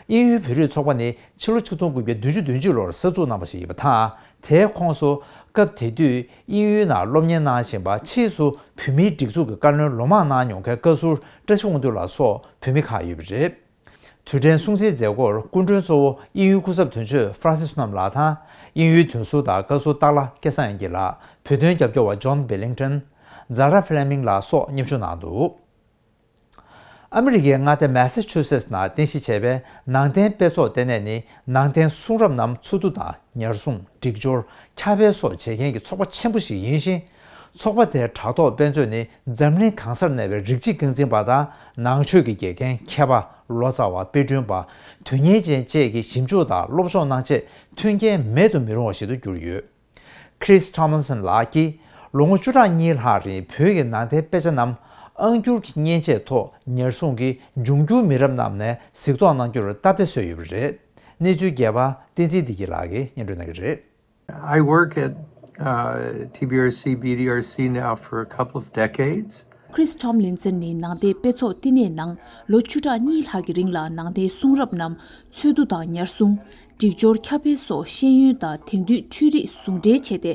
དབྱིན་ཡུལ་བོད་རིགས་ཚོགས་པ་ནི་ཕྱི་ལོ་ཆིག་སྟོང་དགུ་བརྒྱ་བདུན་ཅུ་དོན་གཅིག་ལོར་གསར་འཛུགས་གནང་བ་ཞིག་ཡིན་པ་དང་། དེའི་ཁོངས་སུ་སྐབས་དེ་དུས་དབྱིན་ཡུལ་ནང་སློབ་གཉེར་གནང་བཞིན་པ་ཕྱིས་སུ་བོད་མིའི་སྒྲིག་འཛུགས་ཀྱི་བཀའ་བློན་ལོ་མང་གནང་མྱོང་མཁན་བཀའ་ཟུར་བཀྲ་ཤིས་དབང་འདུས་ལགས་སོགས་བོད་མི་ཁག་ཡོད་པ་རེད། དུས་དྲན་སྲུང་བརྩིའི་མཛད་སྒོར་སྐུ་མགྲོན་གཙོ་བོ་དབྱིན་ཡུལ་སྐུ་ཚབ་དོན་གཅོད་ཧྥ་རན་སིས་སྣོམ་ལགས་དང་། དབྱིན་ཡུལ་དོན་ཟུར་དང་བཀའ་ཟུར་སྟག་ལྷ་སྐལ་བཟང་དབྱངས་སྐྱིད་ལགས། བོད་དོན་རྒྱབ་སྐྱོར་བ་ཇོན་བྷི་ལིང་ཊོན། ཛ་ར་ཧྥི་ལེ་མིང་ལགས་སོགས་མཉམ་ཞུགས་གནང་འདུག་ཨ་མི་རི་ཀའི་མངའ་སྡེ་མེ་ས་ཆུ་སེ་ཊི་ནང་རྟེན་གཞི་བྱས་པའི་ནང་བསྟན་དཔེ་ཚོགས་ལྟེ་གནས་ནི་ནང་བསྟན་གསུང་རབ་རྣམས་འཚོལ་བསྡུ་དང་ཉར་སྲུང་། སྒྲིག་སྦྱོར། ཁྱབ་སྤེལ་སོགས་བྱེད་མཁན་གྱི་ཚོགས་པ་ཆེན་པོ་ཞིག་ཡིན་ཞིང་། ཚོགས་པ་དེའི་དྲ་ཐོག་དཔེ་མཛོད་ནི་འཛམ་གླིང་གང་སར་གནས་པའི་རིགས་གཅིག་རྐང་འཛིན་པ་དང་ནང་ཆོས་ཀྱི་དགེ་རྒན། མཁས་པ། ལོ་ཙཱ་བ། དཔེ་སྐྲུན་པ། དོན་གཉེར་ཅན་བཅས་ཀྱིས་ཞིབ་འཇུག་དང་སློབ་སྦྱོང་གནང་ཆེད་མཐུན་རྐྱེན་མེད་དུ་མི་རུང་བ་ཞིག་ཏུ་གྱུར་ཡོད། Chris Tomlinson ལགས་ཀྱིས་ལོ་ངོ་བཅུ་ཕྲག་གཉིས་ལྷག་རིང་བོད་ཀྱི་ནང་བསྟན་དཔེ་ཆ་རྣམས་ཨང་སྒྱུར་གྱི་མཉེན་ཆས་ཐོག་ཉར་སྲུང་གིས་འབྱུང་འགྱུར་མི་རབས་རྣམས་ནས་གཟིགས་རྟོག་གནང་རྒྱུར་སྟབས་བདེ་བཟོས་ཡོད་པ་རེད། གནས་ཚུལ་རྒྱས་པ་བསྟན་འཛིན་བདེ་སྐྱིད་ལགས་ཀྱིས་སྙན་སྒྲོན་གནང་གི་རེད། I work at uh, T B R C, B D R C now for a couple of decades. Chris Tomlinson ནི་ནང་བསྟན་དཔེ་ཚོགས་བསྟི་གནས་ནང་ལོ་བཅུ་ཕྲག་གཉིས་ལྷག་གི་རིང་ལ་ནང་བསྟན་གསུང་རབ་རྣམས་འཚོལ་བསྡུ་དང་ཉར་སྲུང་། སྒྲིག་སྦྱོར། ཁྱབ་སྤེལ་སོགས་ཤེས་ཡོན་དང་དེང་དུས་འཕྲུལ་རིག་ཟུང་འབྲེལ་བྱས་ཏེ། དེ་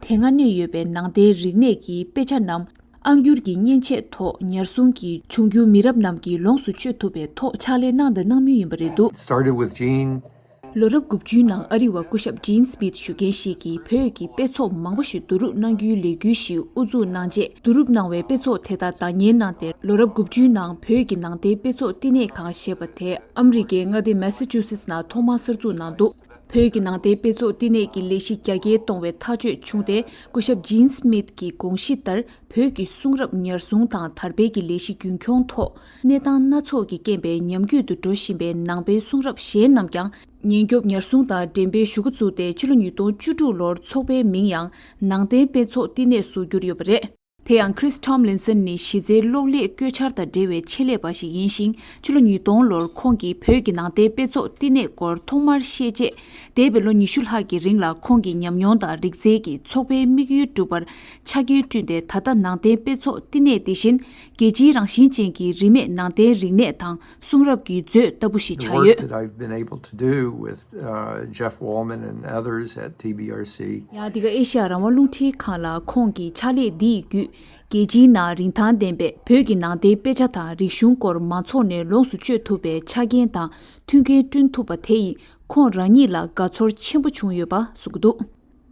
སྔ་གནས་ཡོད་པའི་ནང་བསྟན་རིག་གནས་ཀྱི་དཔེ་ཆ་རྣམས་ཨང་སྒྱུར་གྱི་མཉེན་ཆས་ཐོག་ཉར་སྲུང་གིས་འབྱུང་འགྱུར་མི་རབས་རྣམས་ཀྱིས་ལོངས་སུ་སྤྱོད་ཐུབ་པའི་ཐོག་ཕྱག་ལས་གནང་དང་གནང་མུས་ཡིན་པ་རེད་འདུག Started with Jean. ལོ་རབས་དགུ་བཅུའི་ནང་ཨ་རི་བ་སྐུ་ཞབས་ཇིན་སྨིད་ཞུ་མཁན་ཞིག་གིས་བོད་ཀྱི་དཔེ་ཚོགས་མང་པོ་ཞིག་བསྡུ་རུབ་གནང་རྒྱུའི་ལས་འགུལ་ཞིག་དབུ་འཛུགས་གནང་རྗེས། བསྡུ་རུབ་གནང་བའི་དཔེ་ཚོགས་དེ་དག་བདག་གཉེར་གནང་སྟེ། ལོ་རབས་དགུ་བཅུའི་ནང་བོད་ཀྱི་ནང་བསྟན་དཔེ་ཚོགས་བསྟི་གནས་ཁང་ཞེས་པ་དེ་ཨ་མི་རི་ཀའི་མངའ་སྡེ་མེ་ས་ཆུ་སེ་ཊི་ནང་ཐོག་མར་གསར་འཛུགས་གནང་འདུག་བོད་ཀྱི་ནང་བསྟན་དཔེ་ཚོགས་བསྟི་གནས་ཀྱི་ལས་གཞི་རྒྱ་སྐྱེད་གཏོང་བའི་ཐག་གཅོད་བྱུང་སྟེ། སྐུ་ཞབས་ཇིན་སྨིད་ཀྱི་དགོངས་གཞི་ལྟར། བོད་ཀྱི་གསུང་རབ་ཉར་སྲུང་དང་དར་སྤེལ་གྱི་ལས་གཞི་རྒྱུན་འཁྱོངས་ཐོག་གནས་སྟངས་སྣ་ཚོགས་ཀྱི་རྐྱེན་པས་ཉམས་རྒུད་དུ་འགྲོ་བཞིན་པའི་ནང་པའི་གསུང་རབ་གཞན་རྣམས་ཀྱང་ཉེན་སྐྱོབ་ཉར་སྲུང་དང་འགྲེམས་སྤེལ་ཞུ་འགོ་བཙུགས་ཏེ། ཕྱི་ལོ་ཉིས་སྟོང་བཅུ་དྲུག་ལོར་ཚོགས་པའི་མིང་ཡང་ནང་བསྟན་དཔེ་ཚོགས་བསྟི་གནས་སུ་བསྒྱུར་ཡོད་པ་རེད། དེ་ཡང་། Chris Tomlinson ནི་གཞི་རྩའི་གློག་ཀླད་བཀོད་འཆར་དང་འབྲེལ་བའི་ཆེད་ལས་པ་ཞིག་ཡིན་ཞིང་། ཕྱི་ལོ་ཉིས་སྟོང་ལོར་ཁོང་གིས་བོད་ཀྱི་ནང་བསྟན་དཔེ་ཚོགས་བསྟི་གནས་སྐོར་ཐོག་མར་ཤེས་རྗེས། འདས་པའི་ལོ་ཉི་ཤུ་ལྷག་གི་རིང་ལ་ཁོང་གི་ཉམས་མྱོང་དང་རིག་རྩལ་གྱིས་ཚོགས་པའི་དམིགས་ཡུལ་འགྲུབ་པར་ཕྱག་འགན་བསྐྲུན་ཏེ། ད་ལྟ་ནང་བསྟན་དཔེ་ཚོགས་བསྟི་གནས་དེ་བཞིན་རྒྱལ་སྤྱིའི་རང་བཞིན་ཅན་གྱི་རིས་མེད་ནང་བསྟན་རིག་གནས་དང་གསུང་རབ་ཀྱི་མཛོད་ལྟ་བུ་ཞིག་The ཆགས work ཡོད། That I've been able to do with, uh, Jeff Wallman and others at T B R C. ཡང་འདི་ག་ཨེ་ཤ་ཡ་རང་དབང་རླུང་འཕྲིན་ཁང་ལ་ཁོང་གི་ཕྱག་ལས་འདི་ཡི་བརྒྱུད། རྒྱལ་སྤྱིའི་ནང་རིན་ཐང་ལྡན་པའི་བོད་ཀྱི་ནང་བསྟན་དཔེ་ཆ་དང་རིག་གཞུང་སྐོར་མང་ཚོགས་ནས་ལོངས་སུ་སྤྱོད་ཐུབ་པའི་ཆ་རྐྱེན་དང་མཐུན་རྐྱེན་བསྐྲུན་ཐུབ་པ་དེ་ཡིས་ཁོང་རང་ཉིད་ལ་དགའ་ཚོར་ཆེན་པོ་བྱུང་ཡོད་པ་གསུངས་ཀྱི་འདུག་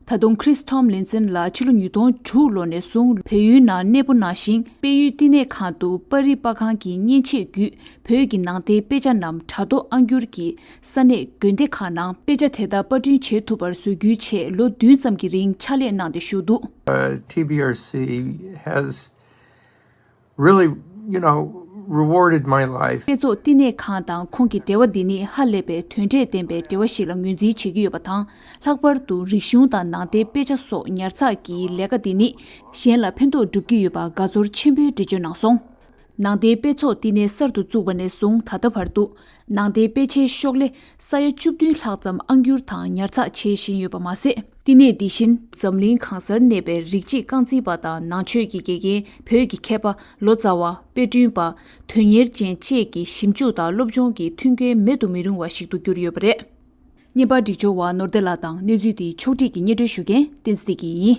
ད་དུང་Chris Tomlinson་ལགས་ཕྱི་ལོ་ཉིས་སྟོང་དྲུག་ལོ་ནས་བཟུང་བལ་ཡུལ་ནང་གནས་སྤོ་གནང་ཞིང་། སྤེལ་ཡུལ་བསྟི་གནས་ཁང་དུ་པར་རིས་པར་ཁང་གི་མཉེན་ཆས་བརྒྱུད་བོད་ཀྱི་ནང་བསྟན་དཔེ་ཆ་རྣམས་དྲ་ཐོག་ཨང་སྒྱུར་གྱིས་ས་གནས་དགོན་སྡེ་ཁག་ནང་དཔེ་ཆ་དེ་དག་པར་སྐྲུན་བྱེད་ཐུབ་པར་བཟོ་རྒྱུའི་ཆེད་ལོ་བདུན་ཙམ་གྱི་རིང་ཕྱག་ལས་གནང་སྟེ་བཞུགས་འདུག Uh, T B R C has really, you know, rewarded my life. དཔེ་ཚོགས་བསྟི་གནས་ཁང་དང་ཁོང་གི་འབྲེལ་བ་འདི་ནི་ཧ་ལས་པའི་དོན་འབྲས་ལྡན་པའི་འབྲེལ་བ་ཞིག་ལ་ངོས་འཛིན་བྱེད་ཀྱི་ཡོད་པ་དང་། ལྷག་པར་དུ་རིག་གཞུང་དང་ནང་བསྟན་དཔེ་ཆ་སོགས་ཉར་ཚགས་ཀྱི་ལས་ཀ་འདི་ནི་གཞན་ལ་ཕན་ཐོགས་སྒྲུབ་ཀྱི་ཡོད་པ་དགའ་ཚོར་ཆེན་པོས་འགྲེལ་བརྗོད་གནང་སོང་། ནང་བསྟན་དཔེ་ཚོགས་བསྟི་གནས་གསར་དུ་བཙུགས་པ་ནས་བཟུང་ད་ལྟ་བར་དུ། ནང་བསྟན་དཔེ་ཆའི་ཤོག་ལྷེ་ས་ཡ་བཅུ་བདུན་ལྷག་ཙམ་ཨང་སྒྱུར་དང་ཉར་ཚགས་བྱེད་བཞིན་ཡོད་པ་མ་ཟད། བསྟི་གནས་འདི་བཞིན་འཛམ་གླིང་གང་སར་གནས་པའི་རིགས་གཅིག་རྐང་འཛིན་པ་དང་ནང་ཆོས་ཀྱི་དགེ་རྒན། བོད་ཀྱི་མཁས་པ། ལོ་ཙཱ་བ། དཔེ་སྐྲུན་པ། དོན་གཉེར་ཅན་བཅས་ཀྱི་ཞིབ་འཇུག་དང་སློབ་སྦྱོང་གི་མཐུན་རྐྱེན་མེད་དུ་མི་རུང་བ་ཞིག་ཏུ་གྱུར་ཡོད་པ་རེད། བརྙན་པར་སྒྲིག་སྦྱོར་བ་ནོར་བདེ་ལགས་དང་གནས་ཚུལ་འདི་ཕྱོགས་སྒྲིག་གིས་སྙན་སྒྲོན་ཞུ་མཁན་བསྟན་འཛིན་བདེ་སྐྱིད་ཡིན།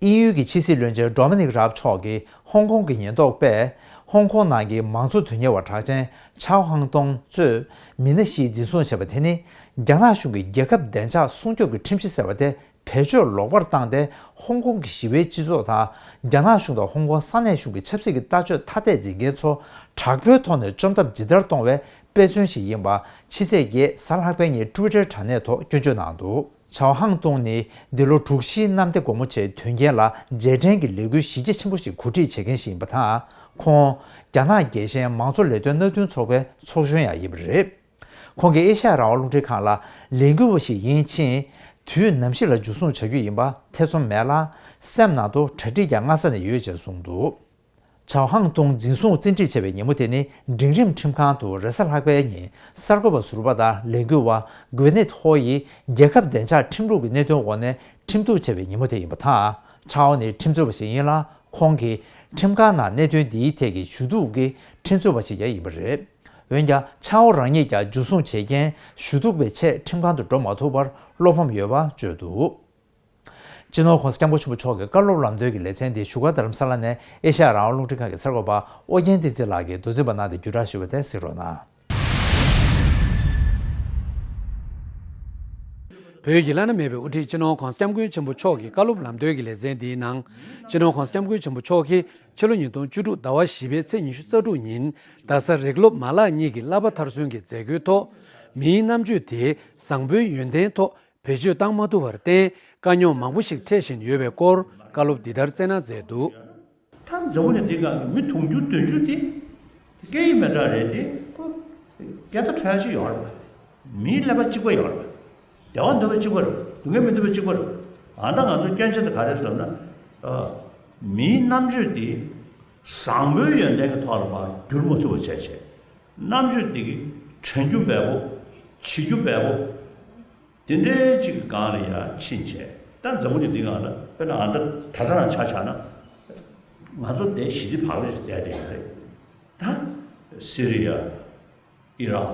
དབྱིན་ཡུལ་གྱི་ཕྱི་སྲིད་བློན་ཆེན་Dominic Raab་མཆོག་གིས་ཧོང་ཀོང་གི་ཉེན་རྟོག་པས་ཧོང་ཀོང་ནང་གི་མང་གཙོ་དོན་གཉེར་བ་གྲགས་ཅན་Chow Hang Tung་གཙོས་མི་སྣ་བཞི་འཛིན་བཟུང་བྱས་པ་དེ་ནི། རྒྱ་ནག་གཞུང་གིས་རྒྱལ་ཁབ་བདེ་འཇགས་སྲུང་སྐྱོབ་ཀྱི་ཁྲིམས་གཞི་ཟེར་བ་དེ་བེད་སྤྱོད་ལོག་པར་བཏང་སྟེ། ཧོང་ཀོང་གི་ཞི་བའི་སྤྱི་ཚོགས་དང་། རྒྱ་ནག་གཞུང་དང་ཧོང་ཀོང་ས་གནས་གཞུང་གི་ཆབ་སྲིད་ཀྱི་ལྟ་སྤྱོད་ཐ་དད་འཛིན་མཁན་ཚོ་དྲག་པོའི་ཐོག་ནས་བཅོམ་ཐབས་ཇི་ལྟར་གཏོང་བའི་དཔེ་མཚོན་ཞིག་ཡིན་པ། ཕྱི་ཚེས་བརྒྱད་གཟའ་ལྷག་པའི་ཉིན་Twitter་དྲ་གནས་ཐོག་སྐྱོན་བརྗོད་གནང་འདུག Chow Hang Tung་ནི་འདི་ལོ་དྲུག་བཞིའི་གནམ་བདེ་སྒོ་མོ་ཆེའི་དོན་རྐྱེན་ལ་རྗེས་དྲན་གྱི་ལས་འགུལ་གཞི་རྒྱ་ཆེན་པོ་ཞིག་གོ་སྒྲིག་བྱེད་མཁན་ཞིག་ཡིན་པ་དང་། ཁོང་རྒྱ་ནག་རྒྱལ་ཞེན་མང་གཙོ་ལས་དོན་མནའ་མཐུན་ཚོགས་པའི་ཚོགས་གཞོན་ཡང་ཡིན་པ་རེད། ཁོང་གིས་ཨེ་ཤ་ཡ་རང་དབང་རླུང་འཕྲིན་ཁང་ལ་ལས་འགུལ་བ་ཞིག་ཡིན་ཕྱིན། དུས་ནམ་ཞིག་ལ་འཇུ་བཟུང་བྱ་རྒྱུ་ཡིན་པ་ཐེ་ཚོམ་མེད་ལ། སེམས་ནང་དུ་གྲ་སྒྲིག་ཀྱང་སྔ་ས་ནས་ཡོད་ཅེས་གསུངས་འདུག Chow Hang Tung་འཛིན་བཟུང་བཙན་ཁྲིད་བྱས་པའི་ཉིན་མོ་དེ་ནི་འབྲིང་རིམ་ཁྲིམས་ཁང་དུ་རེས་གཟའ་ལྷག་པའི་ཉིན་གསར་འགོད་པ་ཟུར་པ་དང་ལས་འགུལ་བ་Gwyneth Ho་ཡིས་རྒྱལ་ཁབ་བདེ་འཇགས་ཁྲིམས་ལུགས་ཀྱི་གནད་དོན་འོག་ནས་ཁྲིམས་གཏུག་བྱས་པའི་ཉིན་མོ་དེ་ཡིན་པ་དང་། Chow་ནི་ཁྲིམས་རྩོད་པ་ཞིག་ཡིན་ལ། ཁོང་གིས་ཁྲིམས་ཁང་ནང་གནད་དོན་འདིའི་ཐད་ཀྱི་ཞུ་གཏུག་གི་ཁྲིམས་རྩོད་པ་ཞིག་ཀྱང་ཡིན་པ་རེད། འོན་ཀྱང་། ཆའོ་རང་ཉིད་ཀྱང་འཇུ་བཟུང་བྱེད་མཁན་ཞུ་གཏུག་པའི་ཆེད་ཁྲིམས་ཁང་དུ་འགྲོ་མ་ཐུབ་པར་བློ་ཕམ་ཡོད་པ་བརྗོད་འདུག་སྤྱི་ནོར་༸གོང་ས་༸སྐྱབས་མགོན་ཆེན་པོ་མཆོག་གི་བཀའ་སློབ་ལམ་སྟོན་གྱི་ལེ་ཚན་འདི་བཞུགས་སྒར་རྡ་རམ་ས་ལ་ནས་ཨེ་ཤ་ཡ་རང་དབང་རླུང་འཕྲིན་ཁང་གི་གསར་འགོད་པ་ཨོ་རྒྱན་བསྟན་འཛིན་ལགས་ཀྱིས་མདོ་འཛིན་པ་གནང་སྟེ་བརྒྱུད་བསྒྲགས་ཞུས་པ་དེ་གཟིགས་རོགས་གནང་། བོད་ཀྱི་བླ་ན་མེད་པའི་དབུ་ཁྲིད་སྤྱི་ནོར་༸གོང་ས་༸སྐྱབས་མགོན་ཆེན་པོ་མཆོག་གི་བཀའ་སློབ་ལམ་སྟོན་གྱི་ལེ་ཚན་འདིའི་ནང་། སྤྱི་ནོར་༸གོང་ས་༸སྐྱབས་མགོན་ཆེན་པོ་མཆོག་གིས་ཕྱི་ལོ་ཉིས་སྟོང་བཅུ་དྲུག་ཟླ་བ་བཞི་པའི་ཚེས་ཉི་ཤུ་རྩ་དྲུག་ཉིན་རྡ་ས་རིག་སློབ་མ་ལག་གཉིས་ཀྱི་བསླབ་པ་མཐར་སོན་གྱི་མཛད་སྒོའི་ཐོག་མིའི་རྣམ་དཔྱོད་དེ་བཟང་པོའི་ཡོན་ཏན་ཐོག་བེད་སྤྱོད་བཏང་མ་ཐུབ་པར་བརྟེན་དཀའ་རྙོག་མང་པོ་ཞིག་འཕྲད་བཞིན་ཡོད་པའི་སྐོར་བཀའ་སློབ་འདི་ལྟར་སྩལ་གནང་མཛད་འདུག་ད་འཛམ་བུ་གླིང་འདིའི་སྒང་གི་མི་དུང་ཕྱུར་བདུན་ཅུ་དེ་སྐད་ཡིག་མི་འདྲ་རེད་དེ། ཁོ་སྐད་བརྡ་འཕྲོད་ཡ་ཅིག་ཡོད་རེད་པ། མིའི་ཀླད་པ་གཅིག་པ་ཡོད་རེད་པ། བདེ་བ་འདོད་པ་གཅིག་པ་རེད། སྡུག་བསྔལ་མི་འདོད་པ་གཅིག་པ་རེད། ཨ་ད་ང་ཚོ་སྐྱོན་ཆ་དེ་ག་རེ་ཟེར་ན། ཨ། མིའི་རྣམ་དཔྱོད་དེ་བཟང་པོའི་ཡོན་ཏན་གྱི་ཐོག་ལ་མར་བསྒྱུར་མ་ཐུབ་པ་བྱས་བྱས། རྣམ་དཔྱོད་དེ་གི་དྲན་རྒྱུ་འབེལ་པོ། བྱེད་རྒྱུ་འབེལ་པོ། དེ་འདྲའི་ཅིག་གི་སྒང་ལ་ཡ་ཕྱིན་བྱས། ད་འཛམ་བུ་གླིང་འདིའི་སྒང་ལ་དཔེར་ན་ཨ་ད་ད་ལྟ་རང་ཆ་བཞག་ན། ང་ཚོ་དེ་ཞི་བདེ་བག་ལེབ་ཅིག་བསྡད་བསྡད་ཡོད་རེད། ད་སི་རི་ཡ། ཨི་རག་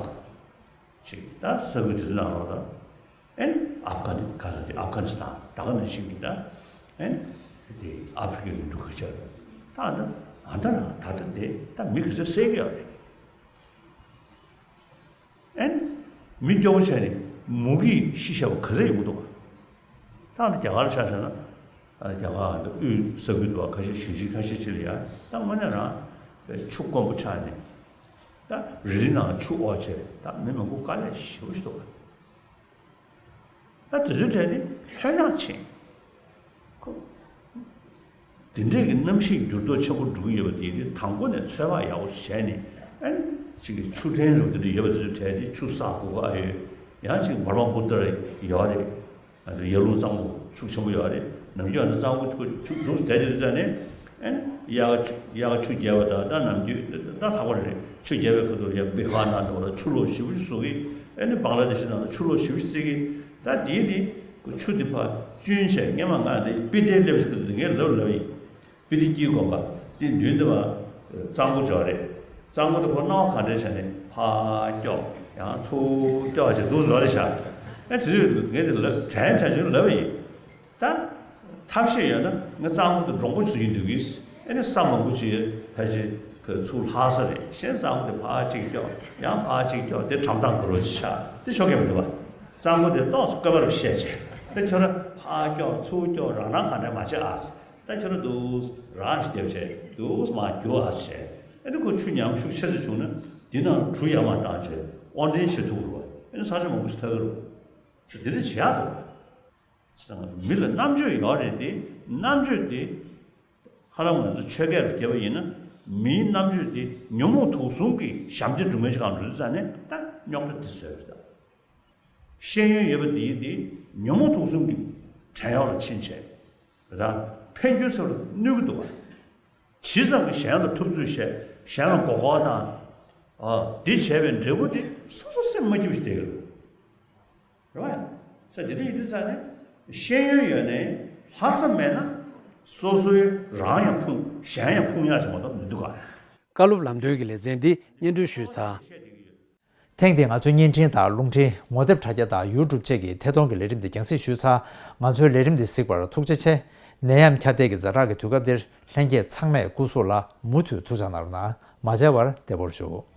ཅིག་ད་ས་ཁུལ་དེ་ཚོ་ནང་ལོགས་ལ། ཨེ་ནི་ཨབ་གྷ་ནི་ག་ས་དེ་ཨབ་གྷ་ནི་སི་ཐན་ད་ག་ནང་བཞིན་གྱི་ད། ཨེ་ནི་དེ་ཨ་ཧྥི་རི་ཀའི་ཡུལ་གྲུ་ཁ་ཤས་རེད། ད་ཨ་ད་ཨ་ད་རང་ད་ལྟ་དེ་ད་མི་ག་ཚོད་བསད་ཀྱི་ཡོད་རེད། ཨེ་ནི། མི་སྐྱོ་བོ་བྱས་ནས་མུ་གེས་ཤི་བཞག་པ་ག་ཚད་ཡོང་གི་འདུག་ག་ད་ང་ཚོ་རྒྱ་གར་ཆ་བཞག་ན། ཨ་རྒྱ་གར་འདི་དབུས་ས་ཁུལ་དུ་བ་ཁ་ཤས་གཞིས་བྱེས་ཁ་ཤས་ཅིག་ལ་ཡ་ད་དངོས་གནས་རང་ཆུ་དཀོན་པོ་ཆགས་ནས། ད་རི་རི་ནང་ཆུ་འོར་བྱས་ད་མི་མང་པོ་དཀའ་ལས་ཞེ་པོ་ཞིག་འདུག་ག་ད་དེ་ཚོའི་གྲས་དེ་ལྷོད་ཡངས་ཕྱིན། ཁོ། དེ་འདྲས་ཀྱི་གནམ་གཤིས་འགྱུར་ལྡོག་ཆེན་པོ་འགྲོ་གི་ཡོད་པ་དེ་དེ་དང་པོ་ནས་ཚོད་དཔག་ཡག་པོ་བྱས་ནས་ཨ་ནི་ཅིག་གི་ཆུ་ཕྲན་རུ་དེ་འདྲས་ཡོད་པ་དེ་ཚོའི་གྲས་དེ་ཆུ་བསགས་དགོས་ཀྱི་ཨ་ཡོད། ཡང་ཅིག་བྷར་མ་བུ་ཏར་ཡོད་རེད། ང་ཚོ་ཡར་ཀླུང་གཙང་པོ་ཤུགས་ཆེན་པོ་ཡོད་རེད། ནམ་རྒྱུན་ང་ཚོ་གཙང་པོ་ཆུ་ཆུ་འདུག་བསྡད་དེ་དུས་ཙང་ནས་ཨ་ནི་དབྱར་ཁ་ཆུ་དབྱར་ཁ་ཆུ་རྒྱས་པ་དང་ད་ནམ་རྒྱུན་ད་ལྷག་པ་རེད། ཆུ་རྒྱས་པའི་ཁ་ཐུག་ལ་ཡང་བི་ཧར་ནང་དུ་ཆུ་ལོག་ཞེ་པོ་ཞིག་བཟོ་གི། ཨ་ནི་བང་ལ་དེ་ཤི་ནང་ལ་ཆུ་ལོག་ཞེ་པོ་ཞིག་བཟོ་གི། ད་དེའི་དེ་ཆུ་དེ་ཕར་བསྐྱོན་བྱས་སྔས་མ་ང་དེ་པི་ཏའི་སླེབས་ཞིག་ཏུ་ངས་ལབ་ལབ་ཡིན། པི་ཏི་སྐྱིད་དགོན་པ་དེ་མདུན་དེ་བ་གཙང་པོ་འཇོག་རེད། གཙང་པོ་དེ་ཁོ་སྣང་བ་ག་འདྲ་བྱས་ནས་ཕར་སྐྱོག་ཡང་ཚུར་སྐྱོག་བྱས་འདུག་བཟོ་རེད་ཤག་ཨ་དེ་དུས་ངས་དེ་ལབ་དྲན་དྲན་བྱུང་ལབ་ཡིན། ད་ ཐབས་ཤེས་ཡོད་ན་ངས་གཙང་པོ་དེ་འདྲོང་པོ་བཟོ་གི་འདུག་གིས། ཨ་ནི་ས་མང་པོ་ཅིག་ཕལ་ཆེར་ཁོས་ཚུར་ལྷག་ས་རེད། གཞན་གཙང་པོ་དེ་ཕར་གཅིག་སྐྱོག་ཡང་ཕར་གཅིག་སྐྱོག་དེ་གྲམ་ཐང་དགུ་རོ་ཅིག་ཆགས། དེ་ཆོ་གས་མི་འདུག་བ། གཙང་པོ་དེ་ཏོག་ཙམ་བཀོད་པ་རུ་བཤད་བྱས། ད་ཁྱོད་རང་ཕར་སྐྱོག་ཚུར་སྐྱོག་རང་རང་ག་འདྲ་མ་བྱེད་ཨ། ད་ཁྱོད་རང་འདུག་རང་ཞིག་རྒྱབ་བྱས་འདུག་མ་རྒྱུ་ཨ་བྱས། ཨ་ནི་ཁོ་ཆུ་ཉམས་ཤུགས་ཆེ་ཙམ་བྱུང་ན་དེ་ནང་གྲུ་ཡར་མར་བཏང་བྱས་དབོར་འདྲེན་བྱེད་ཐུབ་རུ་བ། ཨ་ནི་ས་ཆ་མང་པོ་ཞིག་ཐར་གི་རུ། ད་དེ་འདྲ་བྱེད་ཡག་འདུག་བ། ང་ཚོ་མི་ལ་རྣམ་དཔྱོད་ཡོད་རེད་དེ། རྣམ་དཔྱོད་དེ་ཧ་ལམ་ང་ཚོ་ཆོས་སྐད་ལ་བརྒྱབ་པ་ཡིན་ན། མིའི་རྣམ་དཔྱོད་དེ་ཉོན་མོངས་དུག་གསུམ་གྱི་ཞབས་འདེགས་སྒྲུབ་མཁན་ཞིག་གང་འགྲོ་དུས་ཙང་ནས་ད་རྙོག་དྲ་དེ་བཟོས་པ་རེད་ད། ཤེས་ཡོན་ཡོད་པ་དེ་དེ་ཉོན་མོངས་དུག་གསུམ་གྱི་བྲན་གཡོག་ལ་ཕྱིན་བྱས་རེད་ད། འཕེལ་འགྱུར་ཚོ་ལ་གནོད་ཀྱི་འདུག་བ། ཇི་ཙམ་གྱིས་གཞན་ལ་ཐུབ་ཚོད་བྱས། གཞན་ལ་མགོ་སྐོར་བཏང་། ཨ་འདི་བྱས་པའི་འབྲས་བུ་དེ་སོ་སོ་སེམས་མ་སྐྱིད་པ་ཞིག་བསྡད་ཀྱི་རེད། རེད་བ། ས་དེ་འདྲ་ཡིན་དུས་ཙང་ནས་ཤེས་ཡོན་ཡོད་ནའི་ལྷག་བསམ་མེད་ན་སོ་སོའི་རང་ཡང་ཕུང་གཞན་ཡང་ཕུང་ཡག་ཅིག་མ་གཏོགས་མི་འདུག་ག། བཀའ་སློབ་ལམ་སྟོན་གྱི་ལེ་ཚན་འདི་སྙན་སྒྲོན་ཞུས་ཚར། ཐེངས་འདིའི་ང་ཚོའི་བརྙན་འཕྲིན་དང་རླུང་འཕྲིན་ངོ་དེབ་དྲ་རྒྱ་དང་ཡུ་ཊུབ་བཅས་ཀྱི་ཐད་གཏོང་གི་ལས་རིམ་འདི་རྒྱང་སྲིང་ཞུས་ཚར། ང་ཚོའི་ལས་རིམ་འདི་གཟིགས་པར་ཐུགས་རྗེ་ཆེ། ནད་ཡམས་ཁྱབ་གདལ་གྱི་ཛ་དྲག་གི་དུས་སྐབས་འདིར་ལྷན་རྒྱས་ཚང་མས་སྐུ་གཟུགས་ལ་མུ་མཐུད་ཐུགས་ཅག་གནང་རོགས་གནང་། མ་མཇལ་བར་བདེ་པོར་བཞུགས།